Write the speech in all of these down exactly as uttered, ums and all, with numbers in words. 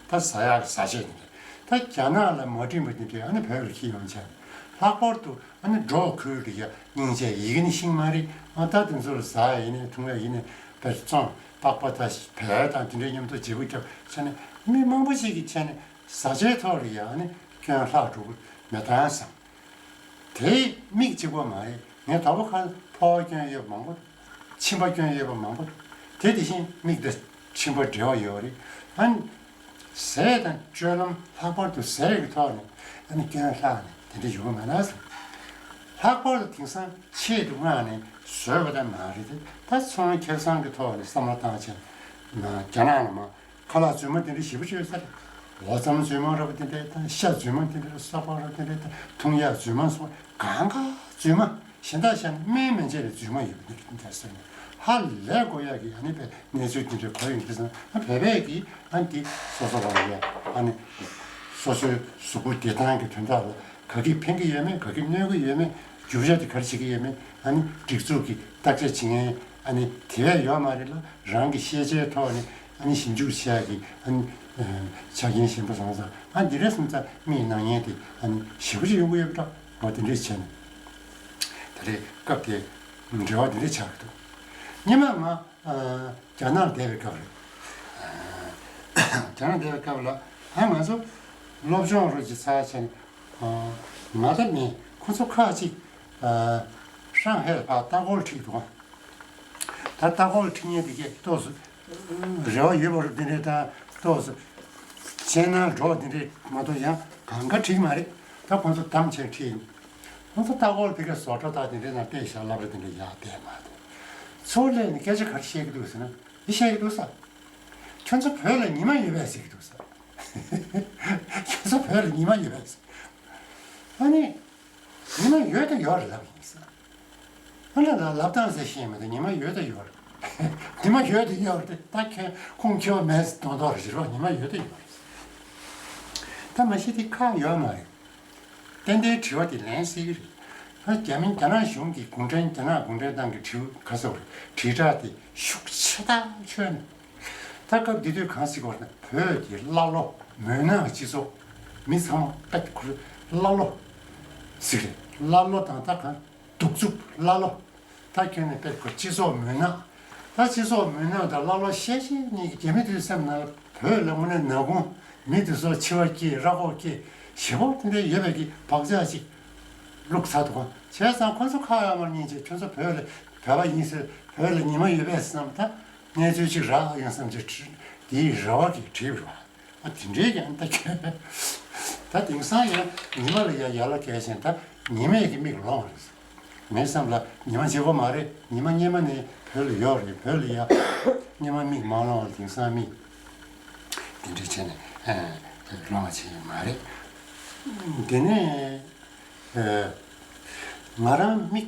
ད་ཟ་ཡག་གི་ཟ་ཆས་དེ་འདྲ། ད་རྒྱ་ནག་ལ་མ་བྲིན་པ་དེ་འདྲས་ཨ་ནི་བོད་ལ་འཁྱེར་ཡོང་བྱས། ལྷག་པར་དུ་ཨ་ནི་འབྲོག་ཁུལ་དུ་ཡ་སྙིང་རྗེ་ཡི་གེ་ནི་ཤེས་མ་རེད། ཨ་ད་དེ་ཚོ་ལ་ཟ་ཡིན་ནས་འཐུང་ཡ་ཡིན་ནས་བེད་བཙོང་པགས་པ་དང་བལ་དང་དེ་འདྲའི་མཉམ་དུ་བརྗེ་པོ་རྒྱབ་བྱས་ནས་མི་མང་པོ་ཞིག་གིས་བྱས་ནས་ཟ་ཆས་ཐོག་ལ་ཡ་ཨ་ནི་སྐྱོན་ལྷག་འགྲོ་གི་མེད་དང་བསམ། དེ་མིག་གཅིག་པོ་མ་རེད། ངས་དོགས་པ་ཁ་ཕོ་བ་སྐྱོན་ཡོད་པ་མང་པོ་འདུག་མཆིན་པ་སྐྱོན་ཡོད་པ་མང་པོ་འདུག་དེ་དེ་བཞིན་མིག་དང་མཆིན་པ་འབྲེལ་བ་ཡོད་རེད། ཨ་ནི་ཟས་དང་སྤྱོད་ལམ་ལྷག་པར་དུ་ཟས་ཀྱི་ཐོག་ནས་ཨ་ནི་སྐྱོན་ལྷག་ནས་དེ་འདྲ་ཡོང་གི་མེད་ན་བསམ། ལྷག་པར་དུ་དེང་སང་ཆེད་དུ་མངགས་ནས་བཟོས་པ་དང་མ་རེད་དེ། ད་ཚོང་ཁེ་བཟང་གི་ཐོག་ནས་བསམ་བློ་བཏང་བྱས་ན་རྒྱ་ནག་ལ་མ། ཁ་ལག་རྫུན་མ་དེ་འདྲ་ཞེ་པོ་ཅིག་ཡོད་ས་རེད། འོ་རྩམ་རྫུན་མ་འདྲ་པོ་དེ་འདྲ་དང་ཤ་རྫུན་མ་དེ་འདྲ་ས་ཕག་འདྲ་པོ་དེ་འདྲ་དང་འཐུང་ཡག་རྫུན་མ་སོགས་གང་ག་རྫུན་མ། གཞན་དག་བཤད་ན་སྨན་མན་ཆད་ལས་རྫུན་མ་ཡོད་པ་དེ་འདྲ་ཟེར་ནས་ཧ་ལས་དགོས་ཡག་གི་ཨ་ནི་པའི་གནས་ཚུལ་དེ་འདྲ་གོ་ཡོང་དུས་ཙང་ཨ་བོད་པས་ཀྱིས་ཨ་འདི་སོ་སོ་ལ་ཡ་ཨ་ནི་སོ་སོའི་གཟུགས་པོ་བདེ་ཐང་གི་དོན་དག་ལ་ག་གིས་ཕན་གྱི་ཡོད་མེད་ག་གིས་གནོད་ཀྱི་ཡོད་མེད་རྒྱུ་ཆ་དེ་ག་རེ་བྱེད་ཀྱི་ཡོད་མེད་ཨ་ནི་སྒྲིག་འཛུགས་ཀྱི་བརྟག་དཔྱད་བྱེད་མཁན་ཨ་ནི་དེ་བས་ཡོད་མ་རེད་ལ། རང་གི་ཤེས་བྱའི་ཐོག་ནས་ཨ་ནི་ཞིབ་འཇུག་བྱེད་ཡག་གི་ཨ་ནི་ཆ་རྐྱེན་ཞན་པོ་སོང་ཙང་ཨ་འདི་འདྲ་སོང་ཙང་མིའི་སྣང་བརྙན་དེ་ཨ་ནི་ཞེ་པོ་ཅིག་ཡོང་གི་ཡོད་པ་འདྲ་བ་དེ་འདྲས་བྱས་ནས་ད་རེས་སྐབས་དེ་འབྲེལ་བ་དེ་འདྲས་ཆགས་ཀྱི་འདུག་སྔོན་མ་ང་རྒྱ་ནག་ལ་བསྡད་པའི་སྐབས་རེད། རྒྱ་ནག་བསྡད་པའི་སྐབས་ལ་ཨ་ང་ཚོ་སློབ་སྦྱོང་རོགས་ཀྱི་ཚར་བྱས་ནས་ང་ད་མིན་ཁོ་ཚོ་ཁག་ཅིག་ཧྲང་ཧའེ་ལ་ཕར་ལྟ་སྐོར་ཁྲིད་འདུག་ད་ལྟ་སྐོར་ཁྲིད་མཁན་དེ་གས་ཏོག་ཙམ་རེ་བ་ཡོད་པ་རུ་འདི་འདྲའི་ད་ཏོག་ཙམ་སྤྱན་སྣང་འགྲོ་བ་འདི་འདྲའི་མ་གཏོགས་ཡང་གང་ག་ཁྲིད་ཀྱི་མ་རེད། ད་ཁོང་ཚོ་བདམས་བྱས་ཁྲིད་ཡིན། ཁོང་ཚོ་ལྟ་སྐོར་དེ་གས་བཟོ་གྲྭ་དག་དེ་འདྲའི་ནང་བལྟས་ཤག་སློབ་གྲྭ་དེ་འདྲ་ཡག་བལྟས་མ་འདུག་ཚུར་སླེབས་ནས་སྐད་ཆ་ག་རེ་བཤད་ཀྱི་འདུག་ཟེར་ན་འདི་བཤད་ཀྱི་འདུག་ས། ཁྱོད་ཚོ་བོད་ལ་ཉི་མ་ཡོད་པས་ཟེར་གྱི་འདུག་ས། ཁྱོད་ཚོ་བོད་ལ་ཉི་མ་ཡོད་པས་ཟེར། ཨ་ནི། ཉི་མ་ཡོད་དང་ཡོད་རེད་ལབ་ཡིན་ཟེར། ཨ་ལ་ལ་ལབ་སྟངས་ཟེར་ཤེས་མེད་དང་ཉི་མ་ཡོད་དང་ཡོད་རེད། ཉི་མ་ཡོད་དང་ཡོད་རེད་ད་ཁྱོད་ཁུངས་འཁྱོལ་མེད་ཟེར་མདོག་མདོག་རེད་ཟེར་བ་ཉི་མ་ཡོད་དང་ཡོད་རེད། ད་མ་གཞི་དེ་ཁག་ཡོད་མ་རེད། ཏན་ཏན་དྲི་བ་དེ་ལན་སྲིད་ཀྱི་རེད། ད་རྒྱ་མི་རྒྱ་ནག་གཞུང་གི་གུང་ཁྲན་རྒྱ་ནག་གུང་ཁྲན་ཏང་གི་དྲིལ་ག་ཟེར་བ་རེད་དྲིལ་བསྒྲགས་དེ་ཤུགས་ཆེ་ཐག་ཆོད་ནས། ད་སྐབས་འདི་དུས་གང་ཟེར་གོ་ན་བོད་ཀྱི་ཀླ་ཀློ་མུན་ནག་སྤྱི་ཚོགས་མི་ཚང་མ་ཀླ་ཀློ་ཟེར་རེད། ཀླ་ཀློ་དང་ད་གང་གདུག་རྩུབ་ཀླ་ཀློ་ད་ཁྱོན་ནས་དཔེ་ཁོ་སྤྱི་ཚོགས་མུན་ནག་ད་སྤྱི་ཚོགས་མུན་ནག་དང་ཀླ་ཀློ་བཤད་བཤད་གཉིས་ཀྱི་རྒྱ་མི་དུས་སེམས་ནང་ལ་བོད་ལ་དངོས་གནས་ནག་ཁུང་མི་དེ་ཚོ་འཆི་བ་སྐྱེས་ར་ཁོག་སྐྱེས་ཞེ་པོ་དེ་འདྲ་ཡོད་པའི་གི་བག་ཆགས་ཅིག་བླུགས་ཚར་འདུག་ག་བྱས་ཙང་ཁོ་ཚོ་ཁ་ཡ་མར་སྙིང་རྗེ་ཁྱོད་ཚོ་བོད་ལ་བོད་པ་ཡིན་ཟེར་བོད་ལ་ཉི་མ་ཡོད་པས་བསམ་ད། གནས་ཚུལ་གཅིག་རག་ཡང་བསམ་གྱི་དེའི་རེ་བ་གིས་བྲིས་པ་ཨ་དེ་འདྲའི་ཡང་ད་ཁྱོད་ད་དེང་སང་ཡང་ཉི་མ་ལ་ཡ་ཡར་ལ་བསྐྱལ་ཞིང་ད་ཉི་མས་ཀྱི་མིག་ལོང་བ་རེད། ངའི་བསམ་ལ་ཉི་མ་བརྗེ་པོ་མ་རེད། ཉི་མ་སྔོན་མ་ནས་བོད་ལ་ཡོད་རེད། བོད་ལ་ཡ་སྔོན་མ་མིག་མ་ལོང་བ་དེང་སང་མིག་དེ་འདྲའི་བྱས་ནས་ལོང་བ་བྱས་མ་རེད། དེ་ནས་ང་རང་མིག་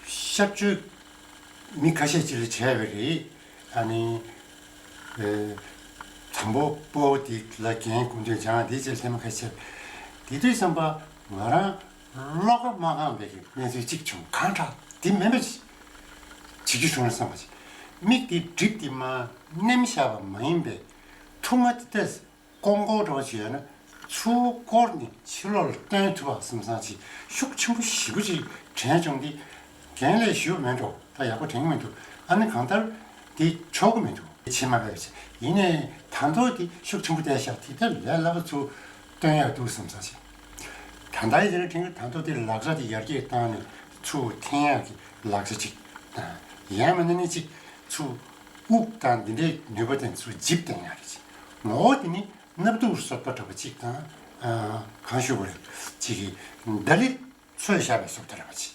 གཤག་བཅོས་མི་ཁ་ཤས་ཅིག་ལ་བྱས་པ་རེད། ཨ་ནི། ཨེ། དང་པོ་སྤོ་བོ་དེ་ལ་རྒན་སྐུ་མདུན་སྦྱངས་དེའི་རྗེས་ལྷད་མ་ཁ་ཤས། དེ་དུས་བསམ་པ་ང་རང་བློ་ཁ་མ་ཁེངས་པའི་གི་གནས་ཚུལ་གཅིག་བྱུང་གང་དྲག་དེ་མིན་པ་ཅིག་བྱེད་རྒྱུ་བྱུང་ན་བསམ་པ་ཅིག་མིག་དེ་གྲིབ་དེ་མ་ནེམ་བཞག་པ་མ་ཡིན་པའི་ཐུར་མ་དེ་ལྟས། ཀོང་ཀོ་འདྲ་བོ་ཅིག་ཡོད་ན་ཚུར་བསྐོར་ནས་ཕྱི་ལོགས་ལ་བཏོན་ཐུབ་པ་བསམ་བསམ་ཅིག་ཤུགས་ཆེན་པོ་ཞེ་པོ་ཅིག་དྲན་བྱུང་སྟེ། རྒན་ལགས་ཞུ་མེད་འགྲོ་ད་ཡག་པོ་དྲན་གྱི་མི་འདུག་ཨ་ནི་གང་ལྟར་དེ་ཆོག་གི་མི་འདུག་ཕྱི་མ་བས་ཡིན་ནའི་ད་མདོ་དེ་ཤུགས་ཆེན་པོ་བསྡད་ཤག་དེ་ལྟར་ལས་སླ་པོ་ཚུར་བཏོན་ཡག་འདུག་བསམ་བསམ་ཅིག་ད་ལྟ་ཡི་དེ་ནས་དྲན་གྱི་ད་མདོ་དེ་ལག་ཆ་དེ་ཡར་རྒྱས་བཏང་ནས་ཚུར་འཐེན་ཡག་གི་ལག་ཆ་ཅིག་དང་ཡང་མིན་ན་ནི་ཅིག་ཚུར་དབུགས་དང་འདི་འདྲའི་ནུས་པ་དེ་ཚུར་འཇིབ་བཏང་ཡག་རེད་ཅིག་ངོ་བོ་དེ་ནི། སྣབས་དུག་བསྲེགས་པ་འདྲ་པོ་གཅིག་དང་། གང་ཞུ་དགོས་རེད། གཅིག་གིས་ད་ལི་ཚོས་བཞག་པའི་བཟོ་ལྟ་འདྲ་པོ་གཅིག་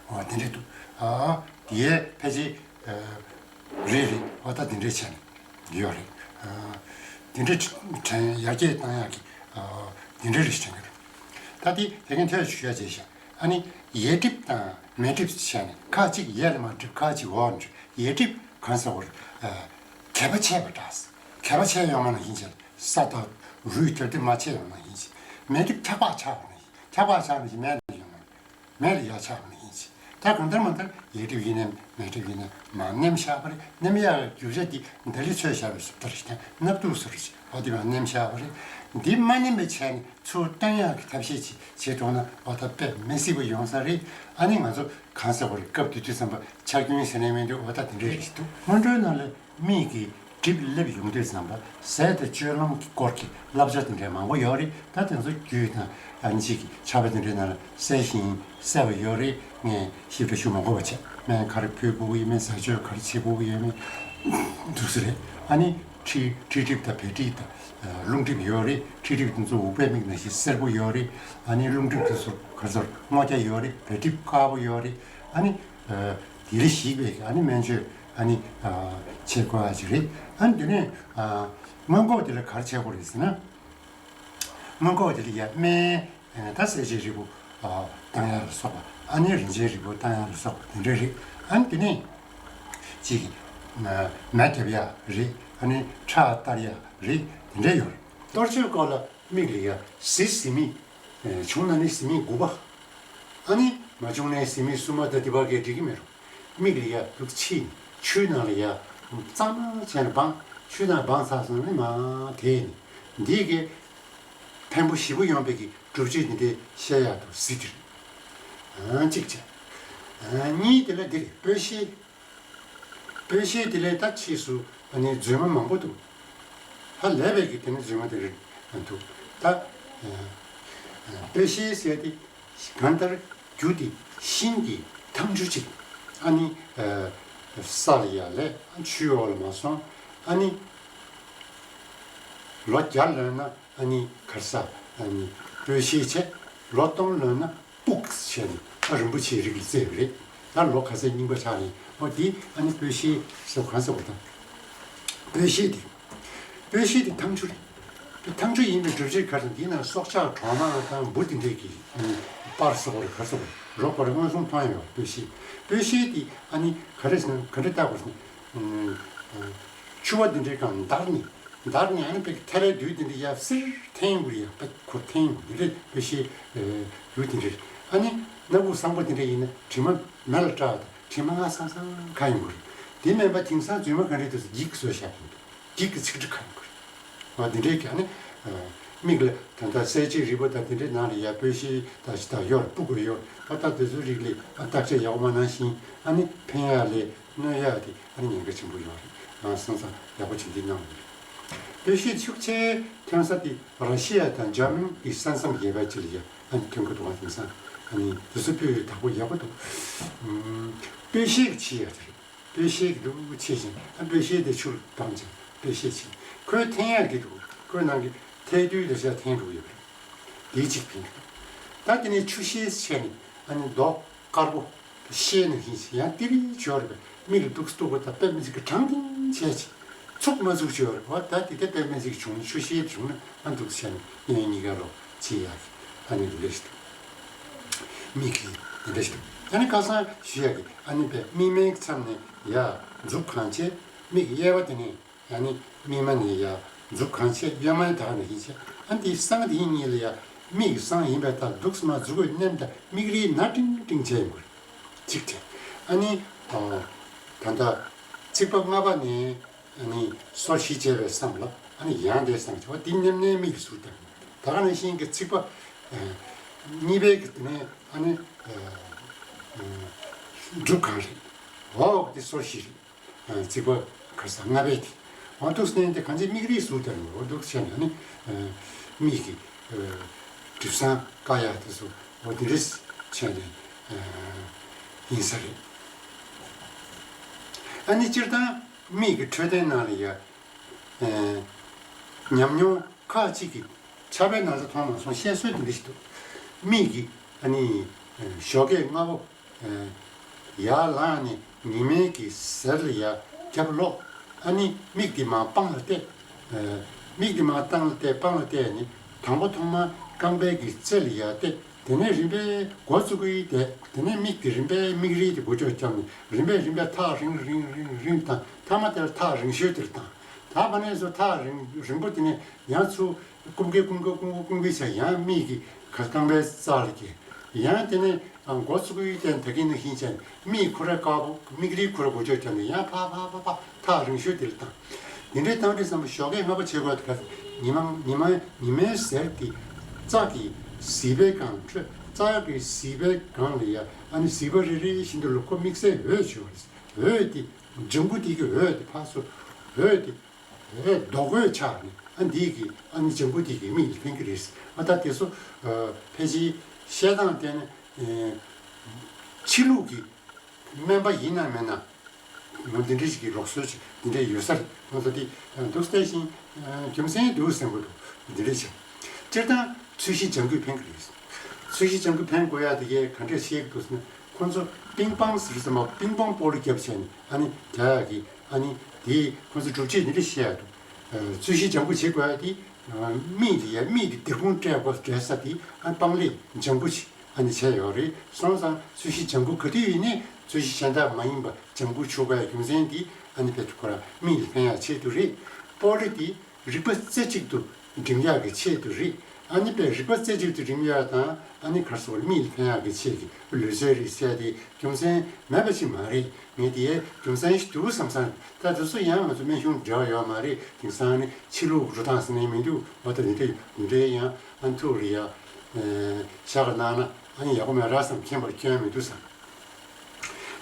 འོ་དེ་འདྲས་འདུག་དེའི་ཕལ་ཆེར་རེད་རེད་འོ་ད་དེ་འདྲས་བྱས་ནས་ཡོད་རེད། དེ་འདྲས་དྲན་ཡར་རྒྱས་བཏང་ཡག་གི་དེ་འདྲས་རེད་དྲན་གི་རེད། ད་དེ་དེ་གིན་ཐོས་ཞུ་ཡ་བྱས་ཤག་ཨ་ནི་ཡས་གྲིབ་དང་མས་གྲིབ་བྱས་ནས་ཁ་གཅིག་ཡས་ལ་མ་གྲིབ་ཁ་གཅིག་འོག་འགྲོ་ཡས་གྲིབ་གང་ཟེར་དགོས་རེད། གད་པ་ཆད་པ་འདྲ། གད་པ་ཆད་ཡོང་བ་ནང་བཞིན་བྱས། ས་དང་རུས་དེར་དེ་མ་ཆད་ཡོང་ནང་བཞིན་བྱས། མས་གྲིབ་འཁྱག་པ་ཆགས་པ་ནང་བཞིན་འཁྱག་པ་ཆགས་ནང་བཞིན་མས་ལ་ཡོང་ནང་མས་ལ་ཡར་ཆགས་པ་ནང་བཞིན་བྱས། ད་གང་ལྟར་མ་ལྟར་ཡས་གྲིབ་ཡིན་ནའི་མས་གྲིབ་ཡིན་ནའི་མར་ནེམ་བཞག་པ་རེད། ནེམ་ཡག་རྒྱུ་ཆ་འདི་ད་ལི་ཚོས་བཞག་པའི་བཟོ་ལྟ་རེད་ཀྱང་སྣབས་དུག་བཟོ་རེད། འོ་དེ་མ་མནན་བཞག་པ་རེད། འདི་མ་མནན་པའི་ཆ་ནས་ཚུར་བཏོན་ཡག་གི་ཐབས་ཤེས་ཅིག་བྱེད་ཐུབ་ན་འོ་ད་དཔེ་མི་སྲིད་པ་ཡོང་ས་རེད། ཨ་ནི་ང་ཚོ་གང་ཟེར་བ་རེད། སྐབས་དེ་དུས་ཙམ་པ་ཆག་སྐྱོན་ཟེར་ནས་མི་འདུག་འོ་ད་དེ་འདྲ་རེད་འདུག་སྔོན་འགྲོའི་ནང་ལ་མིག་གིས་གྲིབ་སླེབས་ཡོང་དུས་ཙམ་པ་ཟས་དང་སྤྱོད་ལམ་གྱི་སྐོར་གྱི་བསླབ་བྱ་དེ་འདྲ་མང་པོ་ཡོད་རེད། ད་དེ་ཚོ་རྒྱུད་དང་ཨ་ནི་ཅིག་གི་ཕྱག་དཔེ་དེ་འདྲའི་ནང་ལ་གསལ་ཞིང་གསལ་བ་ཡོད་རེད། ངས་ཞིབ་ཕྲ་ཞུ་མ་དགོས་པ་བྱས། སྨན་ག་རེ་ཕུལ་དགོས་ཀྱི་ཡོད་མེད། ཟས་སྤྱོད་ག་རེ་བྱེད་དགོས་ཀྱི་ཡོད་མེད་འདུག་སེ་རེད། ཨ་ནི་མཁྲིས་མཁྲིས་གྲིབ་དང་བད་གྲིབ་དང་རླུང་གྲིབ་ཡོད་རེད། མཁྲིས་གྲིབ་དེ་ཚོ་འུག་པའི་མིག་ནང་བཞིན་སེར་པོ་ཡོད་རེད། ཨ་ནི་རླུང་གྲིབ་དེ་ཚོ་ག་ཚོད་སྔོ་སྐྱ་ཡོད་རེད། བད་གྲིབ་དཀར་པོ་ཡོད་རེད། ཨ་ནི་དེ་ལས་ཞིག་པའི་ཨ་ནི་སྨན་བཅོས་ཨ་ནི་བྱེད་དགོས་ཡ་ཅིག་རེད། ཨ་ནི་དེ་ནས་སྔོན་འགོག་དེ་ལ་ག་རེ་བྱེད་དགོས་རེད་ཟེར་ན། སྔོན་འགོག་དེ་ལ་ཡ་སྨན་ད་ཟས་བཅད་རིལ་བུ་བཏང་ཡ་ལ་སོགས་པ། ཨ་ནི་རིན་ཆེན་རིལ་བུ་བཏང་ཡ་ལ་སོགས་པ་དེ་འདྲ་རེད། ཨ་ནི་དེ་ནས་ཅིག་མེ་བརྒྱབ་ཡ་རེད། ཨ་ནི་ཁྲག་གཏར་ཡ་རེད། དེ་འདྲ་ཡོད་རེད། གཏོར་མཆོད་སྐོར་ལ་མིག་ལ་ཡ་གཟི་བཟི་མིག་བྱུང་ན་ནི་བཟི་མིག་དགུ་པ། ཨ་ནི་མ་བྱུང་ན་བཟི་མིག་གསུམ་པ་དང་དེ་བར་གྱི་འགྲིག་གི་མེད་རུང་། མིག་ལ་ཡ་འདུག་ཕྱིས་ཆུའི་ནང་ལ་ཡ་གཙང་མ་བྱས་ནས་སྦངས། ཆུའི་ནང་སྦངས་ཚར་སོང་ན་མ་དེ་ནི་འདི་གི་ཕན་པོ་ཞེ་པོ་ཡོང་བའི་གི་སྒྲུབ་བྱེད་འདི་འདྲའི་བཤད་ཡག་འདུག་གཟི་འདིར། ཨང་གཅིག་བྱས། ཨང་གཉིས་དེ་ལ་འདིར་སྤོས་ཤེལ། སྤོས་ཤེལ་དེ་ལས་ད་ཕྱིས་སུ་ཨ་ནི་མཛོད་མ་མང་པོ་འདུག་ཧ་ལས་པའི་གི་དེ་ནི་མཛོད་མ་དེ་རེད་འདུག་ད་ཨ་ཨ་སྤོས་ཤེལ་ཟེར་དེ་གང་ལྟར་རྒྱུ་དེ་ཤིང་གི་ཐང་ཆུ་ཅིག་ཨ་ནི་ཨ་ས་ལ་ཡར་ལས་ཆུའི་འོག་ལ་མར་སོང་། ཨ་ནི་ལོ་བརྒྱ་ལོན་ན་ཨ་ནི་ག་རེ་ཟ། ཨ་ནི་སྤོས་ཤེལ་བྱས། ལོ་སྟོང་ལོན་ན་སྤུག་བྱས་ནས་ཨ་རིན་པོ་ཆེའི་རིགས་ལ་བརྩི་བ་རེད། ད་ལོ་ག་ཚད་རྙིང་པ་ཆགས་ཡིན། འོ་དེ་ཨ་ནི་སྤོས་ཤེལ་ཟེར་གང་ཟེར་བ་དང་། སྤོས་ཤེལ་དེ། སྤོས་ཤེལ་དེ་ཐང་ཆུ་རེད། དེ་ཐང་ཆུ་ཡིན་པའི་སྒྲུབ་བྱེད་ག་རེ་འདི་ན་སྲོག་ཆགས་གྲོག་མ་དང་འབུ་དེ་འདྲས་ཀྱི་ཨ་ནི་སྤར་ཟེར་བ་རེད། ག་ཟེར་བ་རེད། རོ་པར་མངོན་སུམ་མཐོང་ཡོད་པ་སྤོས་ཤེལ། སྤོས་ཤེལ་དེ་ཨ་ནི་ག་རེ་ཟེར་ན་ག་འདྲས་བཏགས་པ་ཟེར་ན། ཆུ་བ་དེ་འདྲའི་སྒང་འདར་ནས། འདར་ནས་ཨ་ནི་པའི་ཐལ་བའི་རྡུལ་དེ་འདྲ་ཡར་སིར་འཐེན་དགོས་རེད། ཡ་པའི་ཁོ་འཐེན་དགོས་དེ་འདྲའི་སྤོས་ཤེལ་རྡུལ་དེ་འདྲ་རེད། ཨ་ནི་སྣ་ཁུག་བཟང་པོ་དེ་འདྲ་ཡིན་ན་དྲི་མ་མེ་ལ་སྐྲག་དང་དྲི་མ་སྔ་སང་སང་ཁ་ཡོང་གི་རེད། དེ་མིན་པ་དེང་སང་རྫུན་མ་ག་འདྲ་འདུག་ཟེར་འགྱིག་གིས་བཟོས་བཞག་གི་འདུག་འགྱིག་གི་ཚིག་འབྲུ་ཁ་ཡོང་གི་རེད། འོ་དེ་འདྲའི་གི་ཨ་ནི་མིག་ལ་ད་ལྟ་གསལ་བྱེད་རིལ་བུ་དང་དེ་འདྲའི་ནང་ལ་ཡ་སྤོས་ཤེལ་དང་ཞིག་དང་ཡོད་རེད། སྤུ་གུ་ཡོད་རེད། ད་ལྟ་དེ་ཚོའི་རིགས་ལ་ཨ་བརྟག་དཔྱད་ཡག་པོ་མ་གནང་ཞིང་ཨ་ནི་ཕན་ཡག་ལས་གནོད་ཡག་དེ་ཨ་ནི་ཉེན་ཁ་ཆེན་པོ་ཡོད་རེད། ང་སོང་ཙང་ཡག་པོ་བྱེད་འདི་གནང་བ་རེད། སྤོས་ཤེལ་ཤུགས་ཆེ་ཐོན་ས་དེ་ར་ཤི་ཡ་དང་འཇར་མན་གྱི་ས་མཚམས་ཡོད་པ་ཅིག་ལ་ཡ་ཨ་ནི་ཐོན་གྱི་འདུག་ང་དེང་སང་ཨ་ནི་དེ་ཚོ་སྤོས་ཡོད་དག་པོ་ཡག་པོ་འདུག་སྤོས་ཤེལ་གྱི་ཆེ་ཡ་དེ་རེད། སྤོས་ཤེལ་གྱི་འདུག་ཆེ་ཞིང་ཨ་སྤོས་ཤེལ་དེ་ཆུར་བཏང་ཅིང་སྤོས་ཤེལ་ཆེ། ཁོའི་འཐེན་ཡ་གི་འདུག་ཁོའི་ནང་གི་ཐལ་རྡུལ་དེ་ཤ་འཐེན་འགྲོ་གི་ཡོད་པ་རེད། དེའི་གཅིག་ཕན་གི་འདུག་ད་དེ་ནས་ཆུ་ཤེལ་བྱས་ནས་ཨ་ནི་རྡོ་དཀར་པོ། ཤེལ་ནང་བཞིན་ཡང་ཏི་རི་ཅོར་མིག་ལ་འདུག་སྟུག་པོ་དང་དཔེ་མི་སྲིད་ཀྱི་དྲང་བདེན་བྱས་ཅིག་ཚུགས་མ་ཚུགས་ཅོར་བ་ད་དེ་ལྟ་དཔེ་མི་སྲིད་ཀྱི་བྱུང་ཆུ་ཤེལ་བྱུང་ན་ཨ་འདུག་བྱས་ནས་གཡས་གཡོན་གཉིས་ཀ་ལོག་ཅི་ཡག་ཨ་ནི་འདི་འདྲ་ཞིག་འདུག་མིག་གིས་འདི་འདྲ་ཞིག་འདུག་ཨ་ནི་ཁ་སང་ཞུ་ཡག་གི་ཨ་ནི་དཔེ་མིག་སྨན་མཚམས་ནས་ཡ་མཛུབ་གང་བྱས་མིག་གཡས་པ་དེ་ནས། ཡང་ནི་སྨིན་མ་ནས་ཡར་མཛུབ་གང་བྱས་གཡོན་མའི་དག་ནས་ཡིན་བྱས། ཨ་འདིའི་སང་དེ་ཡིན་གཉིས་ལ་ཡ་མིག་གི་སང་ཡིན་པའི་ཐག་འདུག་སེ་མ་འཛུགས་པའི་མནན་དང་མིག་རིལ་ན་ཀྲིང་ཀྲིང་བྱས་ཡོང་གི་རེད། གཅིག་བྱས། ཨ་ནི་ད་ལྟ་ཚིགས་པ་ལྔ་པ་ནས་ཨ་ནི་སོར་བཞི་བྱས་པའི་སང་ལ་ཨ་ནི་ཡང་དེ་སང་བྱས་པ་འདི་མནན་མནན་མིག་གི་ཟུར་དང་ད་ག་ནང་བཞིན་གྱི་ཚིགས་པ་གཉིས་པའི་གི་དེ་ནས་ཨ་ནི་མཛུབ་གང་རེད། འོག་དེ་སོར་བཞི་རེད། ཚིགས་པ་ག་ས་ལྔ་པའི་དེ། འོ་འདུག་སེ་མནན་ཏེ་གང་ཅི་མིག་རིལ་ཟུར་དང་ཡོད་འོ་འདུག་སེ་བྱས་ནས་ནི་མིག་གི་གྲིབ་སང་བཀག་ཡག་དེ་ཚོ་འོ་དེ་འདྲས་བྱས་ནས་ཡིན་ས་རེད། ཨ་ནི་སྤྱིར་བཏང་མིག་གི་འཕྲོད་བསྟེན་ནང་ལ་ཡ་ཉམས་མྱོང་ཁག་ཅིག་གི་ཕྱག་དཔེ་ནང་ཚོ་མཐོང་མ་སོང་བཤད་སྲོལ་དེ་འདྲ་ཞིག་འདུག་མིག་གི་ཨ་ནི་ཞོགས་ཀས་སྔ་པོ། ཡར་ལངས་ནས་ཉི་མའི་གི་ཟེར་ལ་ཡར་རྒྱབ་ལོག་ཨ་ནི་མིག་དེ་མར་པང་ལ་གཏད། མིག་དེ་མར་པང་ལ་གཏད་པང་ལ་གཏད་ནས་དང་པོ་ཐོག་མར་རྐང་པའི་གི་རྩེ་ལ་ཡར་གཏད། དེ་ནས་རིམ་པས་མགོ་བཙུགས་ཀྱི་བསྡད། དེ་ནས་མིག་དེ་རིམ་པས་མིག་རིལ་དེ་མགོ་ལྕོག་བརྒྱབ་ནས་རིམ་པས་རིམ་པས་ཐག་རིང་རིང་རིང་རིང་བཏང་མཐའ་མ་དེར་ཐག་རིང་ཤོས་དེར་བཏང་། ད་ཕ་ནས་སུ་ཐག་རིང་རིང་པོ་དེ་ནས་ཡང་ཚུར། ཀུམ་ཀེ་ཀུམ་ཀེ་ཀུམ་ཀེ་ཀུམ་ཀེ་བྱས་ཡང་མིག་གི་ཁ་རྐང་པའི་རྩ་ལ་སྐྱེས། ཡང་དེ་ནས་མགོ་ཚུགས་ཀྱི་སྟེང་ད་གིན་ནང་བཞིན་བྱས་མིག་ཁོ་ར་དཀར་པོ་མིག་རིལ་ཁོ་ར་མགོ་ལྕོག་བྱས་ནས་ཡང་ཕ་ཕ་ཕ་ཕ་ཐག་རིང་ཤོས་དེ་ལ་བཏང་། དེ་འདྲའི་བཏང་དུས་ཙམ་པ་ཞོགས་ཀས་སྔ་པོ་བྱེད་དགོས་དེ་ག་ ཉི་མ་ཉི་མ་ཉི་མའི་ཟེར་དེ་རྩྭ་གི་ཟིལ་པའི་སྒང་འཕྲོས། རྩྭ་གི་ཟིལ་པའི་སྒང་ལ་ཡ་ཨ་ནི་ཟིལ་པ་རེ་རེ་བཞིན་དུ་ལ་ཁོ་དམིགས་བསལ་འོད་བྱུང་བ་རེད། འོད་དེ་ལྗང་གུ་དེ་གི་འོད་དེ་ཕར་ཚུར་འོད་དེ་འོད་མདོག་འོད་ཆགས་ནས་ཨ་འདི་གི་ཨ་ནི་ལྗང་གུ་དེ་གི་མིག་ལ་ཕན་གི་རེད། ཨ་ད་དེ་ཚོ་ཕལ་ཆེར་བཤད་སྟངས་བལྟས་ན་ཕྱི་ལུགས་ཀྱི་སྨན་པ་ཡིན་ན་མིན་ན། ང་འདི་འདྲ་ཞིག་གི་ལུགས་སྲོལ་ཞིག་འདི་འདྲ་ཡོད་ས་རེད། ང་ཚོ་འདི་འདུག་སེ་བལྟས་ཤིང་རྒྱུ་མཚན་འདུག་བསམ་གྱི་འདུག་འདི་འདྲ་བྱས། སྤྱིར་བཏང་ཚོས་གཞི་ལྗང་གུ་ཕན་གྱི་རེད། ཚོས་གཞི་ལྗང་གུ་ཕན་དགོས་ཡ་དེ་གས་ག་འདྲ་བཤད་ཀྱི་འདུག་ཟེར་ན། ཁོང་ཚོ་པིང་པང་ཟེར་ཙམ་པ་པིང་པང་སྤོ་ལོ་རྒྱབ་བྱས་ནས་ཨ་ནི་རྒྱག་ཡ་གི་ཨ་ནི་དེ་ཁོང་ཚོ་སྒྲུབ་བྱེད་འདི་འདྲ་བཤད་ཡ་འདུག་ཚོས་གཞི་ལྗང་གུ་བྱེད་དགོས་ཡ་དེ་མིག་དེ་ཡ་མིག་དེ་སྡེར་ཁུང་སྤྲད་དགོས་སྤྲད་ས་དེ་ཨ་པང་ལེབ་ལྗང་གུ་ཞིག་ཨ་ནི་བྱས་ཡོད་རེད། སོང་ཙང་ཚོས་གཞི་ལྗང་གུ་ག་དུས་ཡིན་ནའི་ཚོས་གཞི་གཞན་དག་མ་ཡིན་པ་ལྗང་གུ་བྱུག་པའི་རྒྱུ་མཚན་འདི་ཨ་ནི་དཔེ་ཁོ་རང་མིག་ལ་ཕན་ཡག་ཆེད་དུ་རེད། སྤོ་ལོ་འདི་རིག་པ་རྩེ་གཅིག་ཏུ་འགྲིམ་ཡག་གི་ཆེད་དུ་རེད། ཨ་ནི་དཔེ་རིག་པ་རྩེ་གཅིག་ཏུ་འགྲིམ་ཡག་དང་ཨ་ནི་གར་སོགས་མིག་ལ་ཕན་ཡག་གི་ཆེད་ཀྱི་ལུས་རྩལ་རེད་ཟེར་ཏེ་རྒྱུ་མཚན་མེད་པ་ཞིག་མ་རེད། ངས་དེའི་རྒྱུ་མཚན་ཞིག་འདུག་བསམ་སང་། ད་དེ་ཚོ་ཡང་ང་ཚོ་སྨན་གཞུང་འབྲེལ་བ་ཡོད་མ་རེད། དེང་སང་ནི་ཕྱི་ལུགས་འགྲོ་སྟངས་ཟེར་ནས་མི་འདུག་འོ་ད་འདི་འདྲ་འདི་འདྲའི་ཡང་ཨ་ཐུག་རེད་ཡ། ཤ་ག་གནང་ན་ཨ་ནི་ཡག་པོ་མེད་ར་བསམ། མཁྱེན་པར་སྐྱོན་མི་འདུག་བསམ།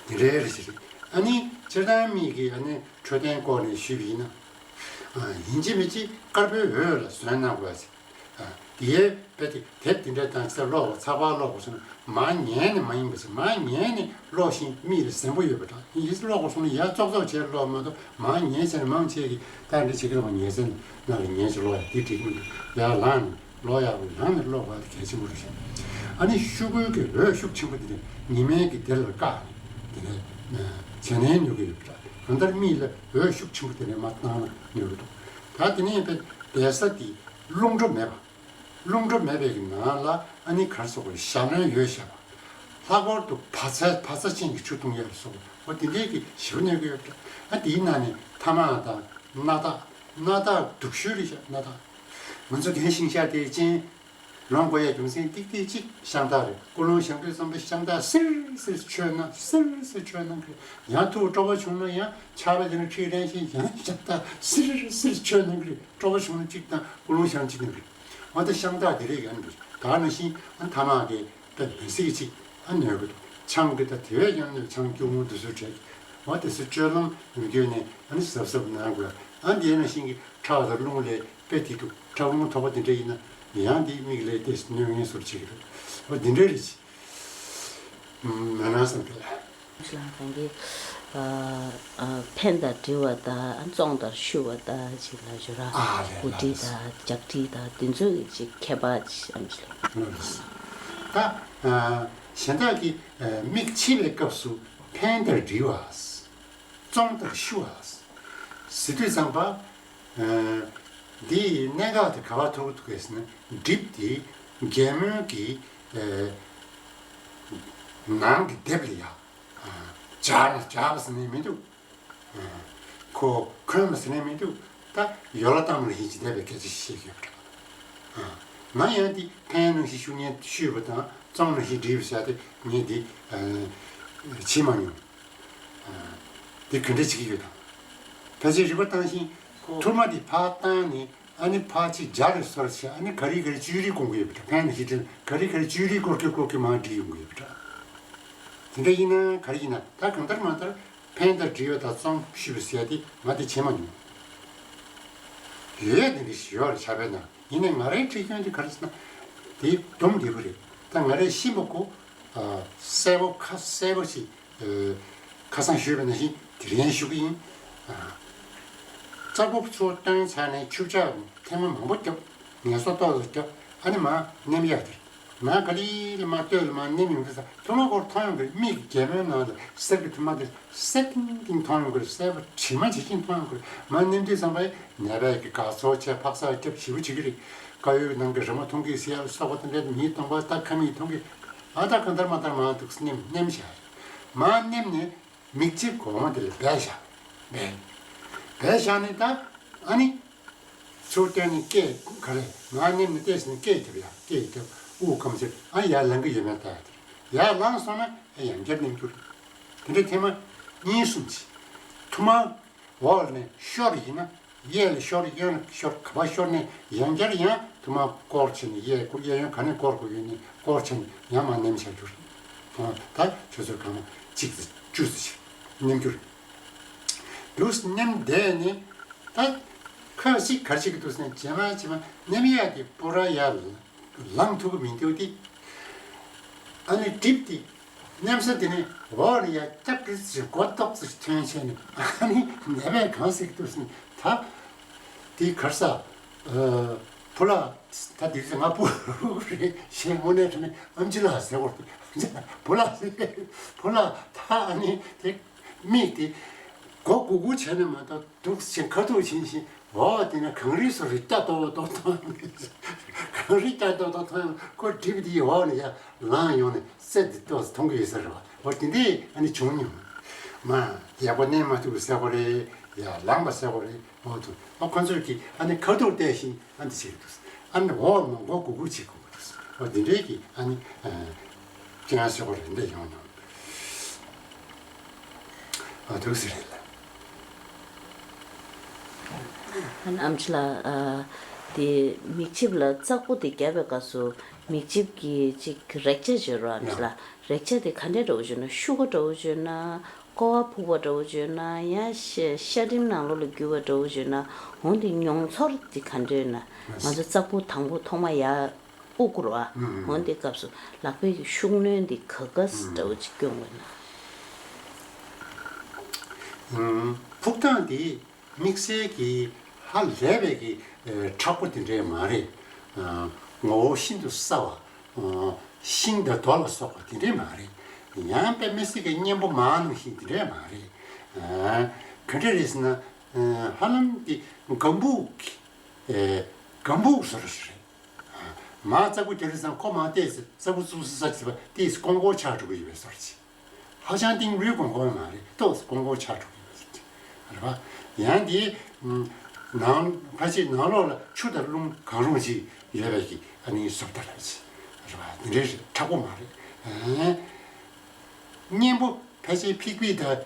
འདི་འདྲའི་རེ་ཞིག་རེད། ཨ་ནི་སྤྱིར་བཏང་མིག་གི་ཨ་ནི་འཕྲོད་བསྟེན་སྐོར་ནས་ཞུས་པ་ཡིན་ན། ཡིན་གཅིག་མིན་གཅིག་དཀར་པོའི་འོད་ལ་ཟོན་གནང་དགོས་ཟེར། དེའི་དཔེ་དེ་དེབ་དེ་འདྲ་དང་ཚེ་ཀློག་པ་ཚགས་པར་ཀློག་པ་སོང་ན་མར་ཉལ་ནས་མ་ཡིན་པ་ཟེར། མར་ཉལ་ནས་ཀློག་ཤིང་མིག་ལ་གཟན་པོ་ཡོད་པ་དང་ཡིན་ཟེར། ཀློག་པ་སོང་ན་ཡར་ཙོག་ཙོག་བྱས་ཀློག་མ་གཏོགས་མར་ཉལ་བྱས་ནས་མང་ཆེ་གིས་ད་འདྲ་བྱེད་ཀྱི་རེད་པ། ཉལ་ས་ནང་ལ་ཉལ་བྱས་ཀློག་ཡ་དེ་འགྲིག་མི་འདུག་ཡར་ལངས་ནས་ཀློག་ཡག་པོ་ལངས་ནས་ཀློག་པ་དེ་གལ་ཆེན་པོ་རེད་ཤག་ཨ་ནི་ཤོག་གུ་གི་འོད་ཤུགས་ཆེན་པོ་དེ་ནས་ཉི་མའི་གི་དེ་ལ་བཀག་ནས་དེ་ནས་བྱས་ནས་ཉོ་གི་ཡོད་པ་འདྲ། གང་ལྟར་མིག་ལ་འོད་ཤུགས་ཆེན་པོ་དེ་ནས་མར་བཏང་ན་ཉོ་གི་འདུག་ད་དེ་ནས་ཡང་བལ་ས་དེ་རླུང་འགྲོ་མེད་པ། རླུང་འགྲོ་མེད་པའི་གི་ནང་ལ་ཨ་ནི་གར་སོགས་པའི་ཞྭ་ལོན་ཡོད་བྱས་པ། ལྷག་པར་དུ་བག་ཚ་བག་ཚ་ཅན་གྱི་ཆུ་འཐུང་ཡག་ལ་སོགས་པ་འོ་དེ་འདྲའི་གི་ཞིབ་ནས་གི་ཡོད་པ་འདྲ། ཨ་དེའི་ནང་ནས་ཐ་མག་དང་སྣ་ཐག་སྣ་ཐག་སྡུག་ཤོས་རེད་ཤག་སྣ་ཐག་ང་ཚོ་རྒན་ཤིང་ཤ་དེའི་ཅན། ལོངས་སྐོར་ཡ་རྒྱུ་མཚན་ཏིག་ཏིག་ཅིག་ཤང་ཏག་རེད། ཀུན་སློང་བཞེངས་དུས་ཙམ་པ་ཤང་ཏག་སིར་སིར་ཆོས་གནང་། སིར་སིར་ཆོས་གནང་གི་རེད། ཡང་ཐུག་སྤྲོ་བ་བྱུང་ན་ཡང་ཆར་པ་དེ་ནས་ཁྲིད་རན་ཞིང་ཡང་ཤང་ཏག་སིར་སིར་ཆོས་གནང་གི་རེད། སྤྲོ་བ་བྱུང་ན་གཅིག་དང་ཀུན་སློང་བཞེངས་གཅིག་གནང་གི་རེད། འོ་ད་ཤང་ཏག་དེ་རིགས་ཡང་འདུག་ད་ནང་བཞིན་ཨ་ཐ་མག་གི་ད་མི་སྲིད་ཅིག་ཨ་ནོར་གི་འདུག་ཆང་གི་ད་དེ་བས་ཀྱང་ནོར། ཆང་སྐྱུར་མོ་དེ་ཚོ་བྲེག་འོ་དེ་ཚོ་སྤྱོད་ལམ་ཡོང་རྒྱུ་ནས་ཨ་ནི་གཟབ་གཟབ་གནང་དགོས། ཨ་འདི་ནང་བཞིན་གྱི་ཁྲག་དང་རླུང་ལས་དཔེ་དེ་འདུག་ཁྲག་རླུང་ཐོགས་པ་དེ་འདྲ་ཡིན་ན་ཡང་དེ་མིག་ལ་དེ་གནོད་ངན་བཟོ་བྱེད་ཀྱི་རེད། འོ་འདི་འདྲ་རེད། མ་གནང་བསམ་གྱི་ལ། ལགས་རང་གིས་ཨ་ཨ་འཕེན་དང་འགྲིལ་བ་དང་བཙོང་དང་བཤུ་བ་དང་ཅིག་ལ་ཞུ་ར། ཨ་ལས་འུར་ལགས་ལགས། སྒྲིལ་དང་རྒྱག་སྒྲིལ་དང་དེ་ཚོའི་ཅིག་ཁྱད་པར་ཅིག་ཨ་མི་ལགས། ལགས་ལགས། ད་ཨ་གཞན་དག་གིས་ཨ་མིག་ཕྱེ་བའི་སྐབས་སུ་འཕེན་དང་འགྲིལ་བ། བཙོང་དང་བཤུ་བ། ཟེར་དུས་ཙམ་པ། ཨ་འདིའི་གནད་འགག་དེ་ག་པར་ཐུག་འདུག་གས་ཟེར་ན། གྲིབ་དེ་རྒྱལ་མོའི་གི་ཨ་ནང་གི་ལྡེབས་ལ་ཡ། ཨ་སྦྱར་ན་སྦྱར་བ་ཟེར་ནས་མི་འདུག་ཨ་ཁོ་གོན་པ་ཟེར་ནས་མི་འདུག་ད་ཡོ་ལ་གཏམ་ལ་ཡིན་གྱི་བསྡད་པའི་སྐད་ཆ་ཞིག་བཤད་ཡོད་པ་འདྲ། ཨ་ང་ཡང་འདི་འཕེན་ནང་བཞིན་བཤུ་ཉེན་བཤུས་པ་དང་བཙོང་ནང་བཞིན་འགྲིལ་བ་བྱས་ཏེ་ངས་འདི་ཨ་བྱེད་མ་མྱོང་། འདི་ག་འདྲ་བྱེད་ཀྱི་ཡོད་དམ། ཕལ་ཆེར་རིག་པ་བཏང་ཞིང་ཐུར་མ་འདི་ཕར་བཏང་ནས་ཨ་ནི་ཕར་ཅིག་སྦྱར་རེ་སོར་བྱས། ཨ་ནི་ག་རེ་ག་རེ་བཅོས་རིགས་སྐོང་གི་ཡོད་པ་འདྲ། ཕན་ནི་ཞིག་དྲན་ག་རེ་ག་རེ་བཅོས་རིགས་སྐོར་གྱི་སྐོར་གྱི་མར་འགྲིལ་ཡོང་གི་ཡོད་པ་འདྲ། དེ་འདྲ་ཡིན་ན་ག་རེ་ཡིན་ན་ད་གང་ལྟར་མ་ལྟར་འཕེན་དང་འགྲིལ་བ་དང་བཙོང་བཤུ་བ་ཟེར་ཡ་དེ་ང་དེ་བྱེད་མ་མྱོང་། ཡོད་དེ་འདྲ་ཞིག་ཡོད་རེད་ཕྱག་དཔེའི་ནང་། ཡིན་ནའི་ང་རའི་འཁྲིད་སྐྱོན་དེ་ག་རེ་ཟེར་ན། དེ་སྡོམ་བདེ་པོ་རེད། ད་ང་རའི་ཤེས་པ་ཁོ་གསལ་པོ་ཁ་གསལ་པོ་ཞིག་ཁ་སང་ཞུས་པ་ནང་བཞིན་དེ་རིང་ཞུ་གི་ཡིན། རྩ་སྦུབ་ཚུར་བཏོན་ཚར་ནས་ཆུ་ལྕགས་ཐེངས་མ་མང་པོ་རྒྱབ། ངལ་གསོ་ཏོག་ཙམ་རྒྱབ། ཨ་ནི་མར་མནན་ཡག་དེ་རེད། ནང་ག་ལེ་ལ་མར་ལྟོས་ལ་མར་མནན་ཡོང་དུས་ཐུར་མ་སྐོར་མཐོང་ཡོང་གི་རེད། མིག་གི་རྒྱལ་མོའི་ནང་ལ་གསེར་གྱི་ཐུར་མ་དེ་སེ་ཏིང་ཏིང་མཐོང་ཡོང་གི་རེད། གསལ་པོ་དྲི་མ་ཇི་བཞིན་མཐོང་ཡོང་གི་རེད། མར་མནན་དུས་ཙམ་པ་ནད་པས་ཀྱི་དགའ་ཚོར་བྱས་ཕག་ཚག་རྒྱབ་ཞེ་པོ་བྱེད་ཀྱི་རེད། དཀར་ཡོལ་ནང་གི་རི་མོ་མཐོང་གི་ཟེར་ཡ་ལ་སོགས་པ་དེ་འདྲ་མིའི་གདོང་པ་ལྟ་ཁ་མིག་མཐོང་གི། ཨ་ད་གང་ལྟར་མ་ལྟར་མར་འདུག་སེ་མནན་མནན་བཞག་མར་མནན་ནས་མིག་ལྕིབས་གོང་མ་དེ་ལ་སྦས་བཞག་སྦས། སྦས་བཞག་ནས་ད་ཨ་ནི། ཚུར་བཏོན་ནས་སྐད་ག་རེ་མར་མནན་ནས་བལྟས་ཟིན་ན་སྐད་རྒྱབ་ཡ། སྐད་རྒྱབ་དབུགས་སྐམ་ཚེ་ཨ་ཡར་ལངས་ཀྱི་ཡོད་མེད་ལྟ་ཡ་དེ་རེད། ཡར་ལངས་སོང་ན་ཨ་ཡང་བསྐྱར་མནན་རྒྱུ་རེད། དེ་འདྲ་ཐེངས་མ་གཉིས་གསུམ་བྱས། ཐུར་མ་འོག་ནས་ཤོར་ཡིན་ན་ གཡས་ལ་ཤོར་གཡོན་ལ་ཤོར་ག་པར་ཤོར་ནས་ཡང་བསྐྱར་ཡང་ཐུར་མ་སྐོར་བྱས་ནས་གཡས་སྐོར་གཡས་གཡོན་ག་ནས་སྐོར་དགོས་ཡོད་ནས་སྐོར་བྱས་ནས་ཡང་མར་མནན་བྱ་རྒྱུ་རེད། ད་ཁྱོད་ཚོས་གང་ན་གཅིག་ཙམ་བཅུ་ཙམ་ཞིག་མནན་རྒྱུ་རེད། འདུག་སེ་མནན་བསྡད་ནས་ད་ཁ་ཅིག་གར་ཅིག་གི་འདུག་སེ་རྗེས་མ་རྗེས་མ་མནན་ཡག་གི་པུ་ར་ཡར་ལངས་ཐུབ་ཀྱི་མི་འདུག་སྟེ། ཨ་ནི་གྲིབ་དེ་མནན་ས་དེ་ནས་འོག་ལ་ཡར་སྐྱབས་རེ་ཟེར་མགོ་ཏོག་ཙམ་ཐོན་བྱས་ནས། ཨ་ནི་ནད་པས་གང་ཟེར་འདུག་ཟེར་ན། ད་དེ་གར་ས་ཕུ་ལ་ད་དེ་ཚོ་ང་སྤུ་རེད་ཞེས་དངོས་གནས་དྲང་གནས་ཨམ་ཆི་ལགས་ཟེར་བར་དུ། བུ་ལགས་ཟེར། བུ་ལགས་ད་ཨ་ནི་དེ་མིག་དེ་མགོ་སྒུར་སྒུར་བྱས་ནས་མ་གཏོགས་འདུག་སེ་ཁ་ཐུག་བྱིན་བཞིན། འོ་དེ་ན་གངས་རི་སོ་རི་སྐྱ་ཏོག་ཏོག་མཐོང་ཡོང་། གངས་རི་སྐྱ་ཏོག་ཏོག་མཐོང་ཡོང་། ཁོ་གྲིབ་དེ་འོག་ནས་ཡར་ལངས་ཡོང་ནས་སེ་དེ་ཏོག་ཙམ་མཐོང་གི་ཡོད་ས་རེད་བ། འོ་དེ་འདྲས་ཨ་ནི་བྱུང་མྱོང་། མ་ཡག་པོ་གནས་མ་ཐུབ་པ་ཟེར་དགོས་རེད། ཡར་ལངས་པ་ཟེར་དགོས་རེད། འོ་དུ་ཨ་ཁོ་ཚོས་ཀྱིས་ཨ་ནི་ཁ་ཐུག་བལྟས་ཤིང་ཨ་འདི་བྱེད་ཀྱི་འདུག་ཨ་ནི་འོག་མ་མགོ་སྒུར་སྒུར་བྱེད་དགོས་ཀྱི་འདུག་འོ་དེ་འདྲས་ཀྱི་ཨ་ནི་རྐྱེན་ངན་ཟེར་དགོས་རེད། འདི་ཡོང་མྱོང་། ཨ་ཐུགས་སུ་རེད་ལ། ཨམ་ཆི་ལགས། ཨ་དེ་མིག་ཆིབས་ལ་ཙག་པུ་དེ་བརྒྱབ་པའི་སྐབས་སུ་མིག་ཆིབས་ཀྱི་ཅིག་རེག་བྱ་བརྗོད་རོགས། ཨམ་ཆི་ལགས། རེག་བྱ་དེ་ག་འདྲས་འདྲ་བོ་བརྗོད་ན། ཤུགས་ཀ་འདྲ་བོ་བརྗོད་ན། ཀོ་བ་ཕུག་པ་འདྲ་བོ་བརྗོད་ན། ཡང་ཤ་ཤ་སྒྲིམ་ནང་ལོགས་ལ་རྒྱུ་བ་འདྲ་བོ་བརྗོད་ན། འོ་དེ་མྱོང་ཚོར་དེ་ག་འདྲས་ན། ང་ཚོ་ཙག་པུ་དང་པོ་ཐོག་མ་ཡར་དབུ་བསྐུར་བ། ཨུ་ཨུ། འོ་འདི་སྐབས་སུ་ལག་པའི་གི་ཤུགས་སྣོན་འདི་ག་ག་ཟེ་འདྲ་བོ་ཅིག་སྐྱོན་དགོས་ན། ཨུ། ཕུག་ཐང་འདི་དམིགས་བསལ་གྱི་ཧ་ལས་པའི་གི་ཨེ་མཁྲེགས་པོ་དེ་འདྲས་མ་རེད། ཨ་ངོ་བོ་ཤིན་ཏུ་སྲ་བ། ཨ་ཤིང་དང་རྡོ་ལ་སོགས་པ་དེ་འདྲས་མ་རེད། ཡང་དཔེ་མི་སྲིད་ཀྱི་མཉེན་པོ་མར་ནང་བཞིན་དེ་འདྲས་མ་རེད། ཨ་ག་འདྲས་རེད་ཟེར་ན། ཨ་ཧ་ལམ་འདི་སྒམ་པོ་གི་ཨེ་སྒམ་པོ་བཟོ་འདྲ་ཞིག་རེད། མར་ཙག་པུ་རྒྱག་དུས་ཙམ་ཁོ་མར་ཏོག་ཙམ་ཙག་པུ་བཙུགས་ས་ཙག་པུ་ཏོག་ཙམ་ཀོང་ཀོ་ཆགས་འགྲོ་གི་ཡོད་པའི་བཟོ་འདྲ་ཅིག་ཧ་ཅང་ཏིང་རུའི་ཀོང་ཀོ་མ་རེད། ཏོག་ཙམ་ཀོང་ཀོ་ཆགས་འགྲོ་གི་ཡོད་པའི་བཟོ་འདྲ་ཅིག་རེད་པ། ཡང་དེའི་ནང་ཕལ་ཆེར་ནང་ལོགས་ལ་ཆུ་དང་རླུང་གང་རུང་ཅིག་ཡོད་པའི་གི་ཨ་ནི་བཟོ་ལྟ་འདྲ་ཅིག་རེད་པ། དེ་འདྲའི་མཁྲེགས་པོ་མ་རེད། མཉེན་པོ་ཕལ་ཆེར་ཕིག་ཕིག་དང་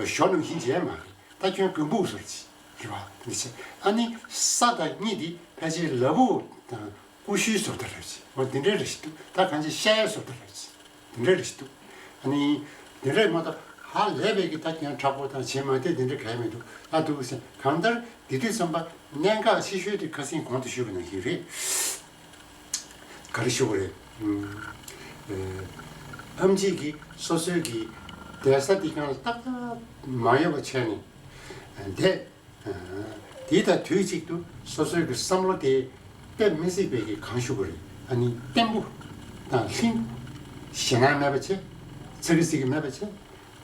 ཞོ་ནང་བཞིན་བྱས་མ་རེད། ད་ཁྱོད་སྒམ་པོ་བཟོ་འདྲ་ཅིག་རེད་པ། འདི་བྱས་ཨ་ནི་ས་དང་གཉིས་འདི་ཕལ་ཆེར་ལ་ཕུག་དང་ཀུ་ཤུའི་བཟོ་ལྟ་འདྲ་ཅིག་འོ་འདི་འདྲའི་རེ་ཞིག་འདུག་ད་གང་ཅི་ཤ་ཡའི་བཟོ་ལྟ་འདྲ་ཅིག་འདི་འདྲའི་རེ་ཞིག་འདུག་ཨ་ནི་འདི་འདྲའི་མ་གཏོགས་ཧ་ལས་པའི་གི་ད་ཁྱོད་མཁྲེགས་པོ་དང་བྱེད་མ་དེ་འདི་འདྲ་ག་ཡ་མི་འདུག་ཨ་འདུག་ཟེར། གང་ལྟར་འདི་དུས་ཙམ་པ་གནད་འགག་ཆེ་ཤོས་དེ་ཁ་སང་གོང་དུ་ཞུས་པ་ནང་བཞིན་རེད། ག་རེ་ཞུ་དགོས་རེད། ཨམ་ཆི་གིས་སོ་སོའི་གི་བསྡད་ས་དེ་གང་ལ་ཏག་ཏག་མ་ཡོད་པ་བྱས་ནས་བསྡད། དེ་དང་དུས་གཅིག་ཏུ་སོ་སོའི་གི་བསམ་བློ་དེ་དཔེ་མི་སྲིད་པའི་གི་གང་ཞུ་དགོས་རེད། ཨ་ནི་བརྟན་པོ་དང་ལྷིང་། ཞེད་སྣང་མེད་པ་བྱས། ཚ་གི་ཚི་གི་མེད་པ་བྱས།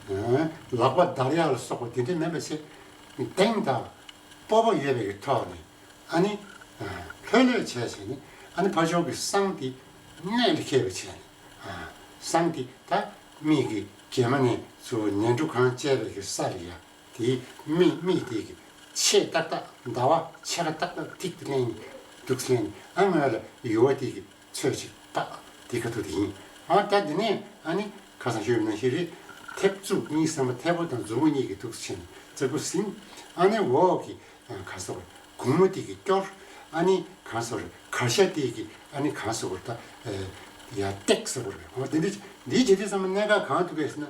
ལག་པ་འདར་ཡག་ལ་སོགས་པ་དེ་འདྲ་མེད་པ་བྱས། གདེང་དང་སྤོབས་པ་ཡོད་པའི་གི་ཐོག་ནས། ཨ་ནི། ལྷོད་ལྷོད་བྱས་བྱས་ནས་ཨ་ནི་ཕར་ཕྱོགས་ཀྱི་བསང་དེ་གནད་ལ་འཁེལ་བ་བྱས་ནས། བསང་དེ་ད་མིག་གི་གྱེས་མ་ནས་ཚུར་ཉལ་ཁྲི་གང་བཅས་པའི་གི་ས་རེད་ཡ། དེའི་མིག་མིག་དེ་གི་ཕྱེད་ཏག་ཏག་ཟླ་བ་ཕྱེད་ཀ་ཏག་ཏག་ཐིག་ཏུ་ལེན་ནས་འདུག་ལེན་ནས་ཨ་ངོས་ལ་ཡུ་བ་དེ་གི་ཚོད་ཅིག་ཏག་དེ་ཁ་ཐུག་དེ་ཡིན། ཨ་ད་དེ་ནས་ཨ་ནི་ཁ་སང་ཞུས་པ་ནང་བཞིན་རེད། མཐེབ་མཛུབ་གཉིས་ཟེར་བ་མཐེ་བོ་དང་མཛུབ་མོ་གཉིས་ཀྱིས་འདུག་སེ་བྱས་ནས་ཙག་པུ་ཟིན། ཨ་ནི་འོག་གི་གང་ཟེར་བ་གུང་མོ་དེ་གི་སྐྱོར། ཨ་ནི་གང་ཟེར་བ་གར་ཤ་དེ་གི་ཨ་ནི་གང་ཟེར་བ་ད་ཡ་སྟེགས་ཟེར་བ་རེད། འོ་དེ་འདྲ་འདིའི་རྗེས་དེ་ཚང་མ་གནད་འགག་གང་ཐུག་གས་ཟེར་ན།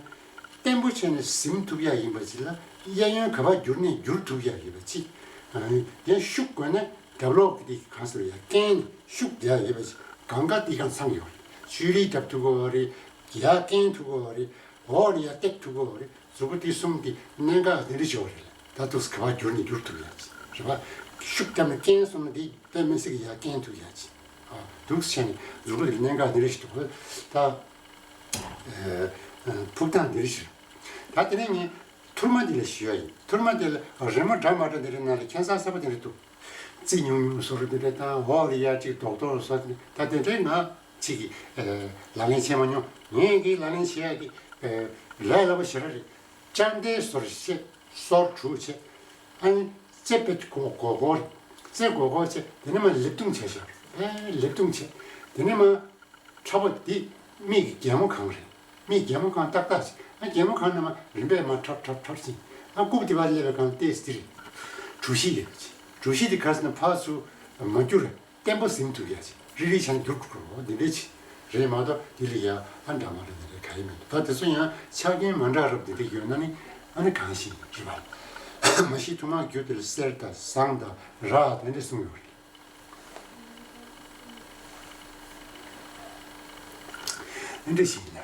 བརྟན་པོ་བྱས་ནས་ཟིན་ཐུབ་ཡག་ཡིན་པ་ཅིག་ལ་གཡས་གཡོན་ག་པར་བསྒྱུར་ནས་བསྒྱུར་ཐུབ་ཡག་ཡོད་པ་ཅིག་ཡང་ཤུགས་དགོས་ན་རྒྱབ་ལོགས་ཀྱི་དེ་གང་ཟེར་ཡ་རྐན་ནས་ཤུགས་རྒྱག་ཡོད་པ་ཅིག་གང་ག་དེ་གང་ཚང་ཡོད་རེད། ཆུ་རིས་རྒྱབ་ཐུབ་དགོས་པ་རེད། ཡར་རྐན་ཐུག་དགོས་པ་རེད། འོག་ནས་ཡར་སྟེགས་ཐུབ་དགོས་པ་རེད། གཟུགས་པོ་དེ་གསུམ་དེ་གནད་འགག་དེ་འདྲ་ཞིག་ཡོད་རེད། ད་འདུག་སེ་ག་པར་བསྒྱུར་ནས་བསྒྱུར་ཐུབ་ཡག་ཅིག་རེད་པ། ཤུགས་བརྒྱབ་ནས་རྐན་གསུམ་ན་དེ་དཔེ་མི་སྲིད་ཀྱི་ཡར་རྐན་ཐུག་ཡག་ཅིག་འདུག་སེ་བྱས་ནས་གཟུགས་པོ་དེ་གནད་འགག་དེ་འདྲ་ཞིག་འདུག་ད་ཕུག་ཐང་དེ་འདྲ་ཞིག་ད་དེ་ནས་ངས་ཐུར་མ་འདི་ལ་ཞུ་ཡ་ཡིན། ཐུར་མ་འདི་ལ་རི་མོ་འདྲ་མ་འདྲ་འདི་རེད། ནང་ལ་ཁྱད་མཚར་གསར་པ་འདི་རེད་འདུག་རྩི་ཉུང་ཉུང་བཟོ་རུ་འདི་འདྲ་དང་འོག་ལ་ཡ་གཅིག་རྡོག་རྡོག་བཟོ་འདི་འདྲ། ད་དེ་འདྲའི་ང་གཅིག་གིས་ལག་ལེན་བྱེད་མ་མྱོང་། ངས་ཀྱིས་ལག་ལེན་བྱེད་ཡ་དེ་ལས་སླ་པོ་ཞེ་དྲག་རེད། ལྕགས་མདའི་སོར་བཤད་སོར་དྲུག་བྱས། ཨ་ནི་རྩེ་དཔེ་གོ་གོ་གོ་རེད། རྩེ་གོ་གོ་བྱས་དེ་ནས་མ་ལེབ་བརྡུང་བྱས་ཤག་ཨེ་ལེབ་བརྡུང་བྱས་དེ་ནས་མ། ཁྲ་བོ་འདི་མིག་གི་རྒྱལ་མོ་གང་རེད། མིག་རྒྱལ་མོ་གང་ཏག་ཏག་ཅིག་ཨ་རྒྱལ་མོ་གང་ནས་མ་རིམ་པས་མ་ཁྲབ་ཁྲབ་ཁྲབ་ཅིག་ཨ་རྐུབ་དེ་བར་སླེབས་པའི་གང་ཏེས་འདི་རེད། གྲུ་བཞི་ཡོད་པ་ཅིག་གྲུ་བཞི་དེ་ག་རེ་ཟེར་ན་ཕར་ཚུར་མ་བསྒྱུར་བརྟན་པོ་ཟིན་ཐུབ་ཡ་ཅིག་རིལ་རིལ་བྱས་ནས་བསྒྱུར་དགོས་རེད། འདི་འདྲ་ཅིག་རེད་མ་གཏོགས་འདི་ལ་ཡ་ཨ་འདྲ་མ་འདྲ་འདི་འདྲ་ག་ཡེ་མི་འདུག་ད་དེ་ཚོ་ཡང་ཆ་རྐྱེན་མ་འདྲ་རབ་འདི་འདྲ་ཡོད་ན་ནི་ཨ་ནི་གང་ཞིག་རེད་པ། མ་གཞི་ཐུར་མ་རྒྱུ་དེ་ལ་གསེར་དང་ཟངས་དང་རག་དེ་འདྲ་གསུངས་ཡོད་རེད། འདི་འདྲ་ཞིག་ཡིན་ན།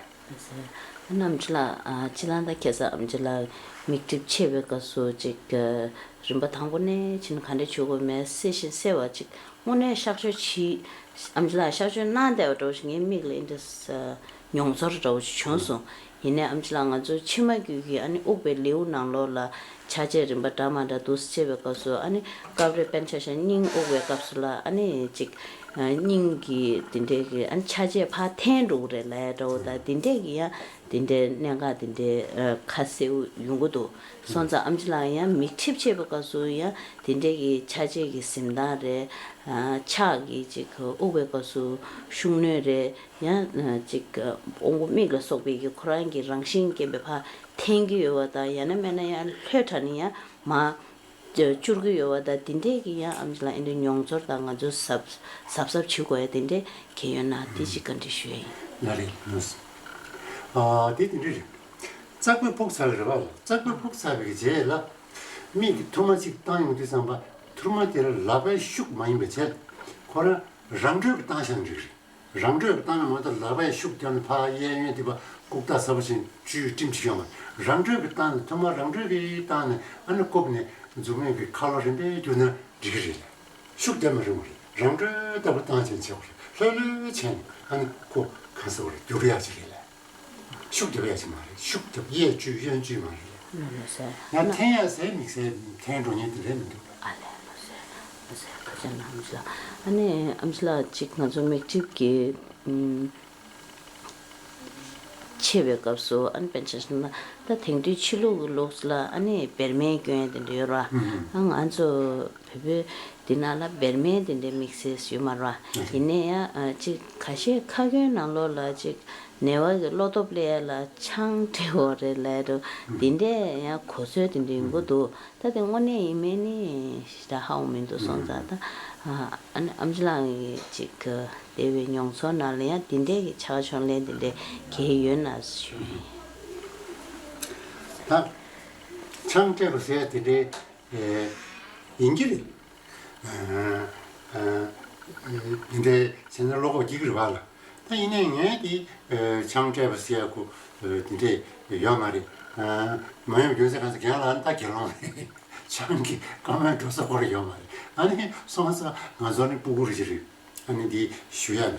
ཨ་ནི་ཨམ་ཆི་ལགས། ཨ་ཅི་ལ་ད་ཁ་སང་ཨམ་ཆི་ལགས་མིག་གྲིབ་ཆེ་བའི་སྐབས་སུ་ཅིག་ཨ་རིམ་པ་དང་པོ་ནས་ཕྱིན་ག་འདྲ་བྱེད་དགོས་མེད་གསལ་ཞིང་གསལ་བ་ཅིག་དངོས་གནས་གཤག་བཅོས་བྱེད། ཨམ་ཆི་ལགས་གཤག་བཅོས་གནང་བསྡད་པ་འདྲ་བོ་ཞིག་ངའི་མིག་ལ་འདི་འདྲ་མྱོང་ཚོར་འདྲ་བོ་ཞིག་བྱུང་སོང་། ཡིན་ནའི་ཨམ་ཆི་ལགས་ང་ཚོ་མཆིལ་མ་རྒྱུད་ཀྱི་ཨ་ནི་དབུགས་པའི་ལེའུ་ནང་ལོགས་ལ་ཆ་བྱད་རིམ་པ་འདྲ་མ་འདྲ་འདུག་སེ་བྱེད་པའི་སྐབས་སུ་ཨ་ནི་སྐབས་རེ་དཔེར་ན་ཆ་བཞག་ན་སྙིང་དབུགས་པའི་སྐབས་སུ་ལ་ཨ་ནི་ཅིག་ཨ་སྙིང་གི་དེ་འདྲའི་གི་ཨ་ནི་ཆ་བྱད་ཕར་འཐེན་འགྲོ་གི་རེད་ལབ་ཡ་འདྲ་བོ་དང་དེ་འདྲའི་གི་ཡང་དེ་འདྲའི་གནད་འགག་དེ་འདྲའི་ཨ་ཁ་གསལ་པོ་ཡོང་གི་འདུག་སོང་ཙང་ཨམ་ཆི་ལགས་ཡང་མིག་གྲིབ་ཆེ་བའི་སྐབས་སུ་ཡང་དེ་འདྲའི་གི་ཆ་བྱད་ཀྱི་གཟིམ་ཐང་རེད། ཨ་ཕྱག་གི་ཅིག་དབུགས་པའི་སྐབས་སུ་ཤུགས་སྣོན་རེད། ཡང་ཅིག་དབང་པོ་མིག་ལ་སོགས་པའི་གི་ཁོ་རང་གི་རང་བཞིན་རྐྱེན་པས་ཕར་འཐེན་གྱི་ཡོད་པ་དང་ཡང་ན་མེད་ན་ཡང་ལྷོད་དྲགས་ནས་ཡང་མར་བསྐྱུར་གྱི་ཡོད་པ་དང་དེ་འདྲས་ཀྱི་ཡང་ཨམ་ཆི་ལགས་ཨེ་འདྲའི་མྱོང་ཚོར་དང་ང་ཚོ་གཟབ་གཟབ་གཟབ་བྱེད་དགོས་ཡ་དེ་འདྲས་གལ་ཡོད་ན་དེ་ཅིག་བཀའ་འདྲི་ཞུ་ཡ་ཡིན། ལགས་རེད་ལགས་སོ། ཨ་དེ་དེ་འདྲས་རེད། རྩག་པ་ཕུག་ཚར་བ་རེད་པ། རྩག་པ་ཕུག་ཚར་བའི་རྗེས་ལ་མིག་གི་ཐུར་མ་གཅིག་བཏང་ཡོང་དུས་ཙམ་པ་ཐུར་མ་དེ་ལ་ལག་པའི་ཤུགས་མ་ཡིན་པ་བྱས་ཁོ་རང་རང་གྲོལ་གྱི་བཏང་བཞག་འགྲིག་རེད། རང་གྲོལ་གྱི་བཏང་ན་མ་གཏོགས་ལག་པས་ཤུགས་བརྒྱབ་ནས་ཕར་གཡས་གཡོན་དེ་པ་ལྐུགས་རྟགས་གསར་པ་ཅན་བཅུད་སྤྲིམ་ཅིག་ཡོང་བ་རང་གྲོལ་གྱི་བཏང་ནས་ཐུར་མ་རང་གྲོལ་གྱི་བཏང་ནས་ཨ་ནི་བཀུག་ནས་མཛུབ་མོ་གི་ཁ་ལོ་རིམ་པས་བསྒྱུར་ན་འགྲིག་གི་རེད། ཤུགས་བརྒྱབ་མ་རུང་བ་རེད། རང་གྲོལ་ལྟ་བུ་བཏང་བྱས་བྱེད་དགོས་རེད། ལྷོད་ལྷོད་བྱས་ནས་ཨ་ནི་ཁོ་གང་ཟེར་དགོས་རེད། བསྒྱུར་ཡག་ཅིག་རེད་ལ། ཤུགས་རྒྱབ་ཡ་ཅིག་མ་རེད། ཤུགས་རྒྱབ་གཡས་བཅུད་གཡོན་བཅུད་མ་རེད། ལགས་སོ། ཡང་འཐེན་ཡ་ཟེར་མི་ཟེར་འཐེན་འགྲོ་མཁན་དེ་རེད་མི་འདུག་ཨ་ལས་ལགས་སོ། ལགས་སོ། ཁ་ཆེ་ན་ཨམ་ཆི་ལགས། ཨ་ནི་ཨམ་ཆི་ལགས་ཅིག་ང་ཚོ་མིག་གྲིབ་ཀྱི་ཨུམ་ཆེ་བའི་སྐབས་སུ་ཨ་ནི་དཔེར་ན་ཆ་བཞག་ན་ད་དེང་དུས་ཕྱི་ལུགས་ཀྱི་ལུགས་ལ་ཨ་ནི་བེར་སྨན་སྐྱོན་ཡ་དེ་འདྲ་ཡོད་ར། ཨ་ང་ཚོ་བོད་པའི་འདི་ནང་ལ་བེར་སྨན་དེ་འདྲའི་དམིགས་བསལ་ཡོད་མ་རེད་བ། ཡིན་ནའི་ཡང་ཨ་ཅིག་ཁ་ཤས་ཁ་སྐྱོན་ནང་ལོགས་ལ་ཅིག་ནད་པ་གི་བློ་སྟོབས་སླེབས་ཡ་ལ་ཆང་སྤྲད་དགོས་རེད་ལབ་འདུག་འདི་འདྲས་ཡང་གོ་སྲོལ་དེ་འདྲ་ཡོང་གི་འདུག་ད་དེ་དངོས་གནས་ཡིན་མིན་ནི་ཞེ་དྲག་ཧ་གོ་མི་འདུག་སོང་ཙང་ད་ཨ་ནི་ཨམ་ཆི་ལགས་ཀྱི་ཅིག་འདས་པའི་མྱོང་ཚོར་ནང་ལ་ཡང་འདི་འདྲས་ཀྱི་ཕྱག་ཕྱོགས་ལན་འདི་འདྲས་གལ་ཡོད་ན་ཞུ་ཡིན། ད་ཆང་སྤྲད་པ་ཟེར་ཡ་དེ་འདྲས་ཡིན་གྱི་རེད། འདི་འདྲའི་བྱས་ན་བློ་ཁོག་སྐྱེ་གི་རེད་པ་ལ། ད་ཡིན་ནའི་ངས་དེ་ཆང་སྤྲད་པ་ཟེར་ཡ་ཁོ་དེ་འདྲས་ཡོད་མ་རེད། མ་ཡོང་རྒྱུ་མཚན་གང་ཟེར་རྒན་ལགས་ད་དགེ་སློང་རེད། ཆང་གི་བཀའ་མོལ་འགྲོ་ས་ཁོ་རང་ཡོད་མ་རེད། ཨ་ནི་སོང་ཙང་ང་ཚོ་ནི་སྤུ་གུ་རེ་ཅིག་རེད། ཨ་ནི་འདི་ཞུ་ཡ་མེད།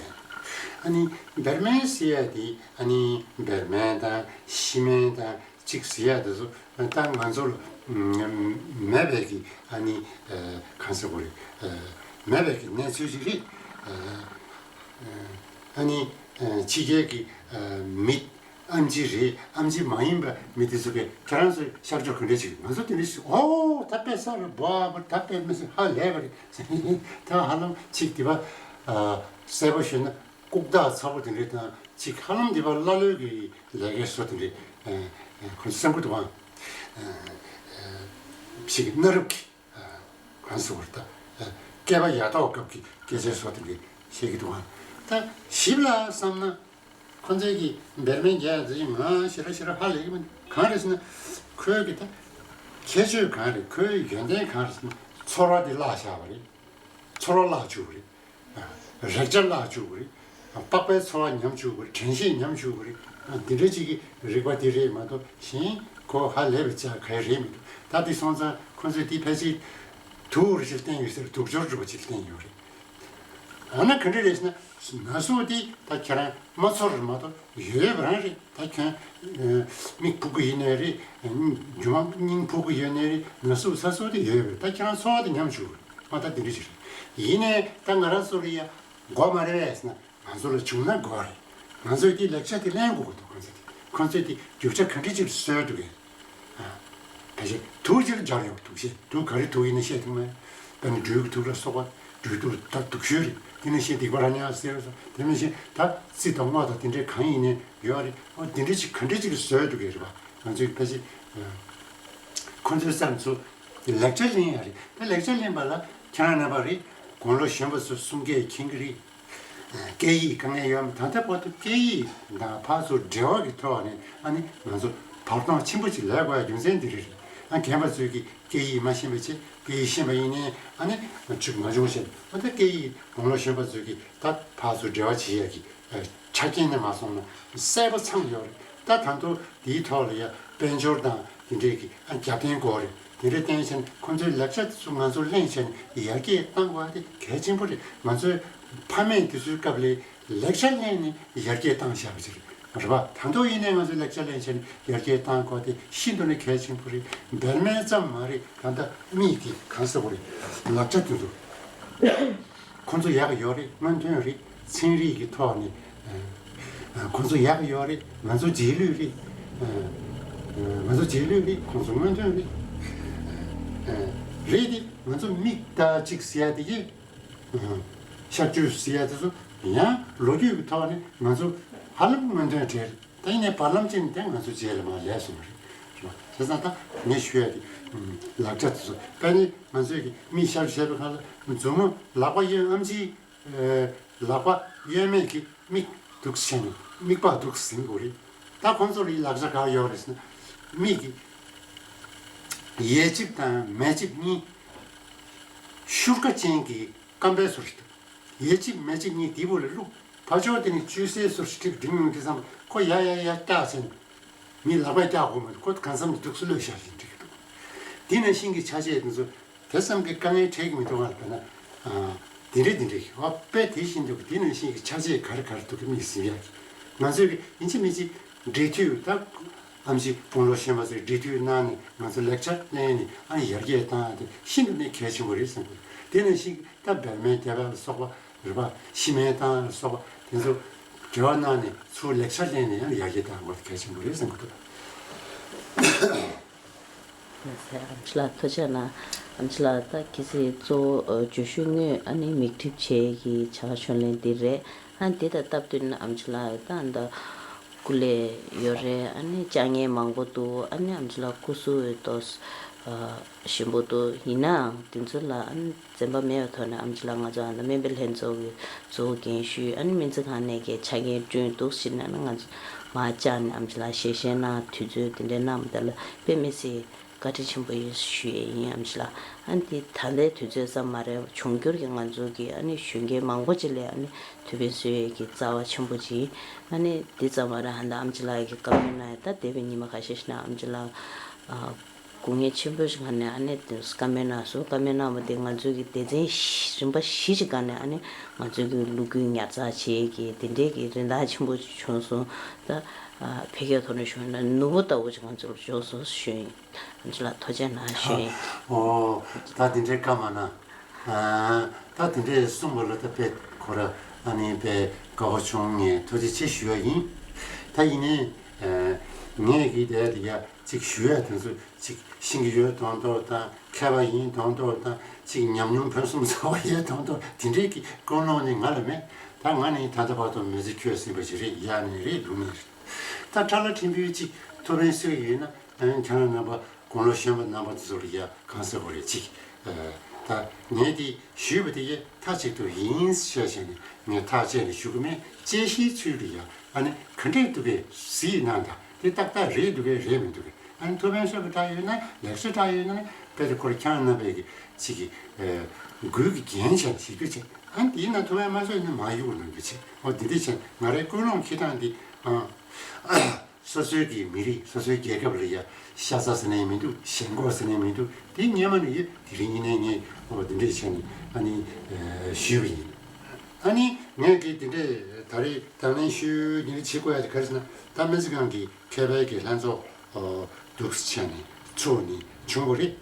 ཨ་ནི་བེར་སྨན་ཟེར་ཡ་དེ་ཨ་ནི་བེར་སྨན་དང་ཤི་སྨན་དང་གཅིག་ཟེར་ཡ་དེ་ཚོ་ད་ང་ཚོ་ལ་མེད་པའི་གི་ཨ་ནི་གང་ཟེར་དགོས་རེད། མེད་པའི་གི་གནས་ཚུལ་ཅིག་རེད། ཨ་ནི་ཕྱི་རྒྱལ་གི་མི་ཨམ་ཆི་རེད། ཨམ་ཆི་མ་ཡིན་པ་མི་དེ་ཚོ་གིས་ཁྱེད་རང་ཚོས་གཤག་བཅོས་ག་འདྲ་བྱེད། ང་ཚོ་དེ་འདྲ་ཞིག་ཨོ་ད་དཔེ་གསར་རེད་བ། ད་དཔེ་མི་སྲིད་ཧ་ལས་པ་རེད། ད་ཧ་ལམ་ཅིག་དེ་བ་གསལ་པོ་ཤོད་ན་ལྐུགས་རྟགས་ཚ་པོ་དེ་འདྲ་དང་ཅིག་ཧ་ལམ་དེ་བ་ཀླ་ཀློའི་གི་ལས་ཀའི་བཟོ་དེ་འདྲ་ཁོ་ཚོ་བསམ་གི་འདུག་ཨང་། ཅིག་གནའ་རབས་ཀྱི་གང་ཟེར་བ་རེད། ད་བསྐལ་པ་ཡ་ཐོག་སྐབས་ཀྱི་སྐད་ཆའི་བཟོ་དེ་འདྲ་བཤད་ཀྱི་འདུག་ཨང་། ད་ཞིབ་ལ་བསམ་ན། ཁོ་ཚོའི་གི་བེར་སྨན་རྒྱག་ཡ་ཚོ་ཡིན་ང་ཞེ་དྲག་ཞེ་དྲག་ཧ་ལས་ཀྱི་མི་འདུག་གང་རེད་ཟེར་ན། ཁོའི་གི་ད་ཁྱད་ཆོས་གང་རེད། ཁོའི་ཡོན་ཏན་གང་རེད་ཟེར་ན་ཚོར་བ་དེ་བརླག་བཞག་པ་རེད། ཚོར་བ་བརླག་བཅུག་པ་རེད། རེག་བྱ་བརླག་བཅུག་པ་རེད། པགས་པའི་ཚོར་བ་ཉམས་བཅུག་པ་རེད། དྲན་ཤེས་ཉམས་བཅུག་པ་རེད། འདི་འདྲ་ཅིག་གི་རིག་པ་དེ་རེད་མ་གཏོགས་གཞན་ཁོ་ཧ་ལས་པའི་ཆ་ག་རེ་རེད་མི་འདུག་ད་དེ་སོང་ཙང་ཁོ་ཚོས་དེ་ཕལ་ཆེར་དུག་རེ་ཞིག་བསྟན་ཡོད་ཟེར། དུག་སྦྱོར་འདྲ་པོ་ཅིག་བསྟན་ཡོད་རེད། ཨ་ན་ག་འདྲ་རེད་ཟེར་ན། ན་ཟུག་དེ་ད་ཁྱེད་རང་མ་ཚོར་རེད་མ་གཏོགས་ཡོད་པ་རང་རེད། ད་ཁྱོད་མིག་ཕུག་གི་ཡིན་ནའི་རེད། རྒྱུ་མ་སྙིང་ཕུག་གི་ཡོད་ནའི་རེད། ན་ཟུག་ཚ་ཟུག་དེ་ཡོད་པ་རེད། ད་ཁྱེད་རང་ཚོར་བ་དེ་ཉམས་བཅུག་རེད། ཨ་ད་དེ་འདྲ་ཞིག་རེད། ཡིན་ནའི་ད་ང་རང་ཚོ་ལ་ཡ་དགོས་མ་རེད་ཟེར་ན། ང་ཚོ་ལ་བྱུང་ན་དགོས་རེད། ང་ཚོས་དེ་ལེགས་ཆ་དེ་ལེན་དགོས་ཀྱི་འདུག་ཁོང་ཚོས་དེ་ཁོང་ཚོས་དེ་རྒྱུ་ཆ་ག་འདྲ་ཅིག་བཟོས་འདུག་གས། ཕལ་ཆེར་དུག་ཅིག་སྦྱར་ཡོང་དུག་ཤེས། དུག་ག་རེ་དུག་ཡིན་ན་བཤད་ཐུབ་མེད། དཔེར་ན་སྦྲུལ་གྱི་དུག་ལ་སོགས་པ། སྦྲུལ་དུག་ད་དུག་ཤོས་རེད། དེ་ནས་བཤད་སྡིག་པ་ར་ཉག་ཟེར་བ་སོགས། དེ་ནས་བཤད་ད་རྩི་དང་སྔོ་དང་དེ་འདྲའི་གང་ཡིན་ནའི་ཡོད་རེད། ཨོ་དེ་འདྲ་ཅིག་ག་འདྲ་ཅིག་བཟོས་འདུག་གས་རེད་པ། ང་ཚོས་ཕལ་ཆེར་ཁོ་ཚོའི་བསམ་ཚུལ་ དེ་ལེགས་ཆ་ལེན་ཡ་རེད། ད་ལེགས་ཆ་ལེན་པ་ལ་ཁྱེད་རང་རྣམ་པ་རེད། དགུང་ལོ་གཞོན་པ་ཚོ་གསུང་སྐད་མཁྱེན་གྱི་རེད། སྐད་ཡིག་དཀའ་ངལ་ཡོད་མ། ད་ལྟ་བར་དུ་སྐད་ཡིག་དང་ཕར་ཚུར་འབྲེལ་བ་གི་ཐོག་ནས་ཨ་ནི་ང་ཚོ་བར་སྟོང་ཆེན་པོ་ཅིག་ལས་དགོས་ཡ་རྒྱུ་མཚན་འདི་རེད། ཨ་རྒན་པ་ཚོས་ཀྱི་སྐད་ཡིག་མ་ཤེས་པ་བྱས། སྐད་ཡིག་ཤེས་པ་ཡིན་ནའི་ཨ་ནི་ང་ཚོ་མ་བྱུང་ཞེས། ཨ་ད་སྐད་ཡིག་དགུང་ལོ་གཞོན་པ་ཚོས་ཀྱི་ད་ཕར་ཚུར་འབྲེལ་བ་བྱེད་ཡ་གི་ཆ་རྐྱེན་ནས་མ་སོང་ན་གསལ་པོ་ཚང་ཡོད་རེད། ད་ད་དུང་དེའི་ཐོག་ལ་ཡ་དཔལ་འབྱོར་དང་དེ་འདྲས་ཀྱི་ཨ་རྒྱབ་རྟེན་དགོས་རེད། དེ་འདྲས་བསྟན་བྱས་ནས་ཁོང་ཚོའི་ལེགས་ཆ་དེ་ཚོ་ང་ཚོ་ལེན་བྱས་ནས་ཡར་རྒྱས་གཏང་དགོས་པ་དེ་གལ་ཆེན་པོ་རེད། ང་ཚོའི་ཕ་མེས་དེ་ཚོའི་སྐབས་ལ་ལེགས་ཆ་ལེན་ནས་ཡར་རྒྱས་བཏང་བཞག་པ་ཅིག་རེད། རེད་པ། ད་དུང་ཡིན་ནའི་ང་ཚོས་ལེགས་ཆ་ལེན་བྱས་ནས་ཡར་རྒྱས་གཏང་དགོས་དེ་ཤིན་ཏུ་ནས་གལ་ཆེན་པོ་རེད། འབལ་མེད་ཙམ་མ་རེད། ད་ལྟ་མིག་གིས་གང་ཟེར་བ་རེད། ལག་ཆ་དེ་ཚོ་ཁོང་ཚོ་ཡག་གི་ཡོད་རེད། སྔོན་ཐོན་རེད། ཚན་རིག་གི་ཐོག་ནས་ཨ་ཁོང་ཚོ་ཡག་གི་ཡོད་རེད། ང་ཚོ་རྗེས་ལུས་རེད། ཨ་ང་ཚོ་རྗེས་ལུས་རེད། ཁོང་ཚོ་སྔོན་ཐོན་རེད། ཨ་རེད་དེ་ང་ཚོ་མིག་ལྟ་གཅིག་ཟེར་ཡ་དེ་གི་ཤར་བཅུད་ཟེར་ཡ་དེ་ཚོ་ཡང་ལོ་རྒྱུས་ཀྱི་ཐོག་ནས་ང་ཚོ་ཧ་ལམ་སྔོན་ཐོན་གྲས་རེད། ད་ཡིན་ནའི་བར་ལམ་ཅན་དེ་ང་ཚོ་རྗེས་ལ་མར་ལས་སོང་བ་རེད། རེད་བ། བྱས་ཙང་ད་ངས་ཞུ་ཡ་དེ་ལག་ཆ་དེ་ཚོ་དཔེར་ན་ང་ཚོས་ཀྱི་མིག་ཤར་བྱས་པའི་ཁ་ལ་མཛུབ་མོ་ལག་པ་གཡོན་ཨམ་ཆིའི་ལག་པ་གཡོན་མས་ཀྱི་མིག་འདུག་བྱས་ནས་མིག་པ་འདུག་ཟིན་དགོས་རེད། ད་ཁོང་ཚོར་ཡི་ལག་ཆ་ག་ཡོད་རེད་ཟེར་ན། མིག་གི་ཡས་གཅིག་དང་མས་གཅིག་གཉིས་ཤུར་ཀ་ཅན་གྱི་སྐམ་པའི་ཟུར་ཞིག་འདུག་ཡས་གཅིག་མས་གཅིག་གཉིས་དེའི་བུ་ལ་བླུགས། ཕར་ཕྱོགས་དེ་ནས་བཅོས་སའི་ཟུར་ཞིག་འགྲིག་འགྲིག་མྱོང་དུས་ཙམ་པ་ཁོ་ཡ་ཡ་ཡ་བཀྱག་བྱས་ནས་མི་ལག་པས་བཀྱག་དགོས་མ་འདུག་ཁོ་གང་འཚམ་གྱི་འདུག་སེ་གློད་བཞག་བཞིན་འགྲིག་གི་འདུག་དེ་ནང་བཞིན་གྱི་ཆ་བྱད་དེ་ཚོ་དེ་ཙམ་གྱི་དཀའ་ངལ་འཕྲད་ཀྱི་མི་འདུག་ག་ལ་བས་ན། ཨ་དེ་འདྲས་དེ་འདྲས་ཨ་དཔེ་དེ་བཞིན་དུ་དེ་ནང་བཞིན་གྱི་ཆ་བྱད་ག་རེ་ག་རེ་འདུག་གི་མིག་ཟིན་ཡ་གི་ང་ཚོས་ཀྱི་ཡིན་གཅིག་མིན་གཅིག་འབྲེལ་མཐུད་ད་ཨམ་ཆི་དཔུང་ལོ་གཞོན་པ་ཚོས་འབྲེལ་མཐུད་གནང་ནས་ང་ཚོ་ལེགས་ཆ་ལེན་ནས་ཨ་ནི་ཡར་རྒྱས་བཏང་ཡ་དེ་ཤིན་ཏུ་ནས་གལ་ཆེན་པོ་རེད་བསམ་གི་འདུག་དེ་ནང་བཞིན་གྱི་ད་བལ་མའི་རྒྱ་བལ་ལ་སོགས་པ། རེད་པ། ཤི་མའི་ཏང་ལ་སོགས་པ་དེ་ཚོ་འབྲེལ་བ་གནང་ནས་ཚུར་ལེགས་ཆ་ལེན་ནས་ཡང་ཡར་རྒྱས་གཏང་དགོས་གལ་ཆེན་པོ་རེད་བསམ་གྱི་འདུག་ལགས་སོ། ཨམ་ཆི་ལགས་ཐུགས་རྗེ་གནང་། ཨམ་ཆི་ལགས་ད་གལ་སྲིད་གཙོ་བོ་ཨ་བརྗོད་གཞི་དངོས་ཨ་ནི་མིག་འགྲིབ་བྱེད་ཀྱི་བྱ་དགའ་ཞུ་ལེན་འདི་རེད། ཨ་འདི་དང་སྟབས་བསྟུན་ཨམ་ཆི་ལགས་ད་ད་སྐུ་ལས་ཡོད་རེད། ཨ་ནི་བཅར་མཁན་མང་པོ་འདུག་ཨ་ནི་ཨམ་ཆི་ལགས་སྐུ་གཟུགས་ཏོག་ཙམ་ཨ་ཞིམ་པོ་འདུག་ཡིན་ནའང་དེ་ཚོ་ལ་ཨ་ནི་འཛེམ་པ་མེད་པའི་ཐོག་ནས་ཨམ་ཆི་ལགས་ང་ཚོ་ཨ་ནི་སྨན་པའི་ལྷན་ཚོགས་ཀྱི་གཙོ་བོ་རྒན་ཞུས། ཨ་ནི་སྨན་རྩིས་ཁང་ནས་ཀྱི་ཆ་རྐྱེན་བསྐྲུན་འདུག་ཟེར་ནས་ཨ་ནི་ང་ཚོ་མར་བཅར་ནས་ཨམ་ཆི་ལགས་ཞལ་བཞེས་གནང་། དུས་ཚོད་དེ་འདྲ་གནང་བ་དེ་ལ་དཔེ་མི་སྲིད་བཀའ་དྲིན་ཆེན་པོ་ཡིན་ཞུ་ཡས་ཡིན། ཨམ་ཆི་ལགས་ཨ་ནི་དེ་ད་ལྟའི་དུས་ཚོད་ཙམ་མ་རེད། འབྱུང་འགྱུར་གྱི་ང་ཚོ་གི་ཨ་ནི་གཞོན་སྐྱེས་མང་པོ་ཅིག་ལ་ཨ་ནི་ཐུགས་ཕན་གསོས་ཡས་ཀྱི་རྩ་བ་ཆེན་པོ་ཅིག་ཨ་ནི་དེ་ཙམ་མ་རེད། ཨ་ནི་ཨམ་ཆི་ལགས་ཀྱི་བཀའ་མོལ་གནང་ཡས་ད་འདས་པའི་ཉི་མ་ཁ་ཤས་ཤིག་ནང་ཨམ་ཆི་ལགས་ཨ། སྐུ་ངལ་ཆེན་པོ་ཞིག་ག་ནས་ཨ་ནི་དེ་བཀའ་མོལ་གནང་སོང་། བཀའ་མོལ་གནང་བ་དེ་ང་ཚོའི་གི་སྡེ་ཚན་བཞི་རིམ་པ་བཞི་ཞིག་ག་ནས་ཨ་ནི་ང་ཚོའི་གི་ལོ་རྒྱུས་ཉར་ཚགས་བྱེད་ཀྱི་དེ་འདྲའི་གི་རིན་ཐང་ཆེན་པོ་ཞིག་བྱུང་སོང་། ད་ཨ་འཕེལ་རྒྱས་ཐོག་ནས་ཞུ་ན་ནོར་བུ་ལྟ་བུ་ཞིག་ང་ཚོར་བྱུང་སོང་ཞུ་ཡིན། ཨམ་ཆི་ལགས་ཐུགས་རྗེ་གནང་ཞུ་ཡིན། ཨོ། ད་དེ་འདྲའི་བཀའ་མ་གནང་། ཨ་ད་དེ་འདྲའི་གསུངས་པ་ལ་ད་དཔེ་ཁོ་ར་ཨ་ནི་དཔེ་དགའ་པོ་བྱུང་། ངས་ཐུགས་རྗེ་ཆེ་ཞུ་ཡ་ཡིན། ད་ཡིན་ནའི་ཨ་ངས་གི་དེ་དེ་ཡ་གཅིག་ཞུ་ཡ་དེ་ཚོ་གཅིག་ཤེས་ཀྱི་ཡོད་མདོག་མདོག་དང་མཁས་པ་ཡིན་མདོག་མདོག་དང་གཅིག་ཉམས་མྱོང་ཕུན་སུམ་ཚོགས་པ་ཡོད་མདོག་མདོག་དེ་འདྲའི་གི་ཀུན་སློང་ནི་ང་ལ་མེད། ད་ང་ནི་ད་ལྟ་བར་དུ་མི་ཚེ་འཁྱོལ་ཟིན་པ་ཞིག་རེད། ཡག་ནི་རེད། སྡུག་ནི་རེད། ད་ཁྲ་ལ་ཕྲན་བུ་གཅིག་ཐུགས་ཕན་གསོས་ཡོད་ན། ཨ་ནི་ཁྱེད་རང་རྣམ་པ་དགུང་ལོ་གཞོན་པ་རྣམ་པ་དེ་ཚོ་ལ་ཡ་གང་ཟེར་དགོས་རེད། གཅིག་ཨ་ད་ངས་དེ་ཞུས་པ་དེ་ཡ་མཐའ་གཅིག་ཏུ་ཡིན་ཞེས་བྱས་ནས་ངས་ཐག་བཅད་ནས་ཞུ་གི་མེད། དཔྱད་གཞིའི་ཚུལ་དུ་ཡ་ཨ་ནི་ག་འདྲས་འདུག་གས་གཟིགས་གནང་དང་། དེ་ཏག་ཏག་རེད་འདུག་གས་རེད་མི་འདུག་གས། ཨ་ནི་ཐུགས་ཕན་གསོས་པ་འདྲ་ཡོད་ན། ལེགས་ཆ་འདྲ་ཡོད་ན་ནི་དཔེ་དེ་ཁོ་ར་ཁྱེད་རང་རྣམ་པས་ཀྱི་གཅིག་གི་ཨ་མགུལ་གྱི་རྒྱན་བྱས་ནས་བཞེས་རྒྱུ་བྱས། ཨ་ནི་དེ་ཡིན་ན་ཐུགས་ཕན་མ་གསོས་ན་མ་གཡུག་གནང་རྒྱུ་བྱས། འོ་འདི་འདྲས་བྱས་ང་རའི་ཀུན་སློང་འཁྱེར་སྟངས་འདི་ཨ། སོ་སོའི་གི་མི་རིགས་སོ་སོའི་རྒྱལ་ཁབ་ལ་ཡ་ཤ་ཚ་ཟེར་ནས་མི་འདུག་ཞེན་ཁོག་ཟེར་ནས་མི་འདུག་དེ་སྔོན་མ་ནས་ཡོད། དེ་རིང་ཡིན་ནའི་ངས་འོ་དེ་འདྲས་བྱས་ནས་ཨ་ནི་ཨ་ཞུས་པ་ཡིན། ཨ་ནི་ངས་གི་དེ་འདྲས་ད་རེས་དང་ལེན་ཞུས་ཉིན་རེ་བྱེད་དགོས་ཡ་དེ་ག་རེ་ཟེར་ན། ད་སྨན་རྩིས་ཁང་གི་མཁས་པའི་གི་ལྷན་ཚོགས་འོ་འདུག་སེ་བྱས་ནས་ཚུགས་ནས་བྱུང་བ་རེད།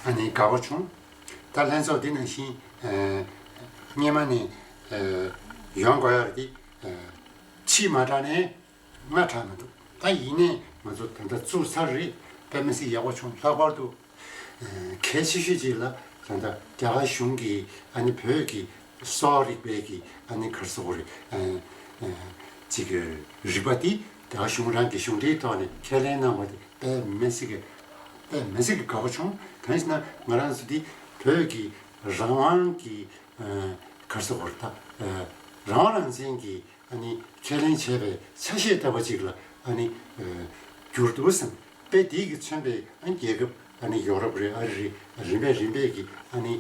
ཨ་ནི་དགའ་པོ་བྱུང་། ད་ལྷན་ཚོགས་འདི་ནང་བཞིན་ཨ་སྔོན་མ་ནས་ཨ་ཡོང་དགོས་ཡ་རེད་དེ། ཨ་ཕྱི་མ་དྲགས་ནས། སྔ་དྲགས་མི་འདུག་ད་ཡིན་ནའི་ང་ཚོ་ད་ལྟ་བཙུགས་ཚར་རེད། དཔེ་མི་སྲིད་ཡག་པོ་བྱུང་། ལྷག་པར་དུ་ཨ་གལ་ཆེ་ཤོས་ཅིག་ལ་ད་ལྟ་རྒྱ་གར་གཞུང་གིས་ཨ་ནི་བོད་ཀྱི་གསོ་བ་རིག་པའི་གི་ཨ་ནི་ག་རེ་ཟེར་དགོས་རེད། ཨ་ཨ་ཅིག་གི་རིག་པ་དེ་རྒྱ་གར་གཞུང་རང་གི་གཞུང་འབྲེལ་ཐོག་ནས་ཁས་ལེན་གནང་བ་དེ་དཔེ་མི་སྲིད་ཀྱི་ དཔེ་མི་སྲིད་ཀྱི་དགའ་པོ་བྱུང་། གང་ཞེ་ན་ང་རང་ཚོ་འདི་བོད་ཀྱི་རང་དབང་གི་ཨ་ག་རེ་ཟེར་དགོས་རེད་ད། ཨ་རང་དབང་རང་བཙན་གྱི་ཨ་ནི་ཁས་ལེན་བྱས་པའི་ཆ་ཤས་ལྟ་བུ་ཅིག་ལ་ཨ་ནི་ཨ་གྱུར་འདུག་བསམ། དཔེ་དེ་གིས་མཚོན་པའི་ཨ་རྒྱལ་ཁབ་ཨ་ནི་ཡོ་རོབ་རེད། ཨ་རི་རེད། རིམ་པས་རིམ་པས་ཀྱི་ཨ་ནི་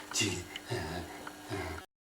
ཅིག་ཨ་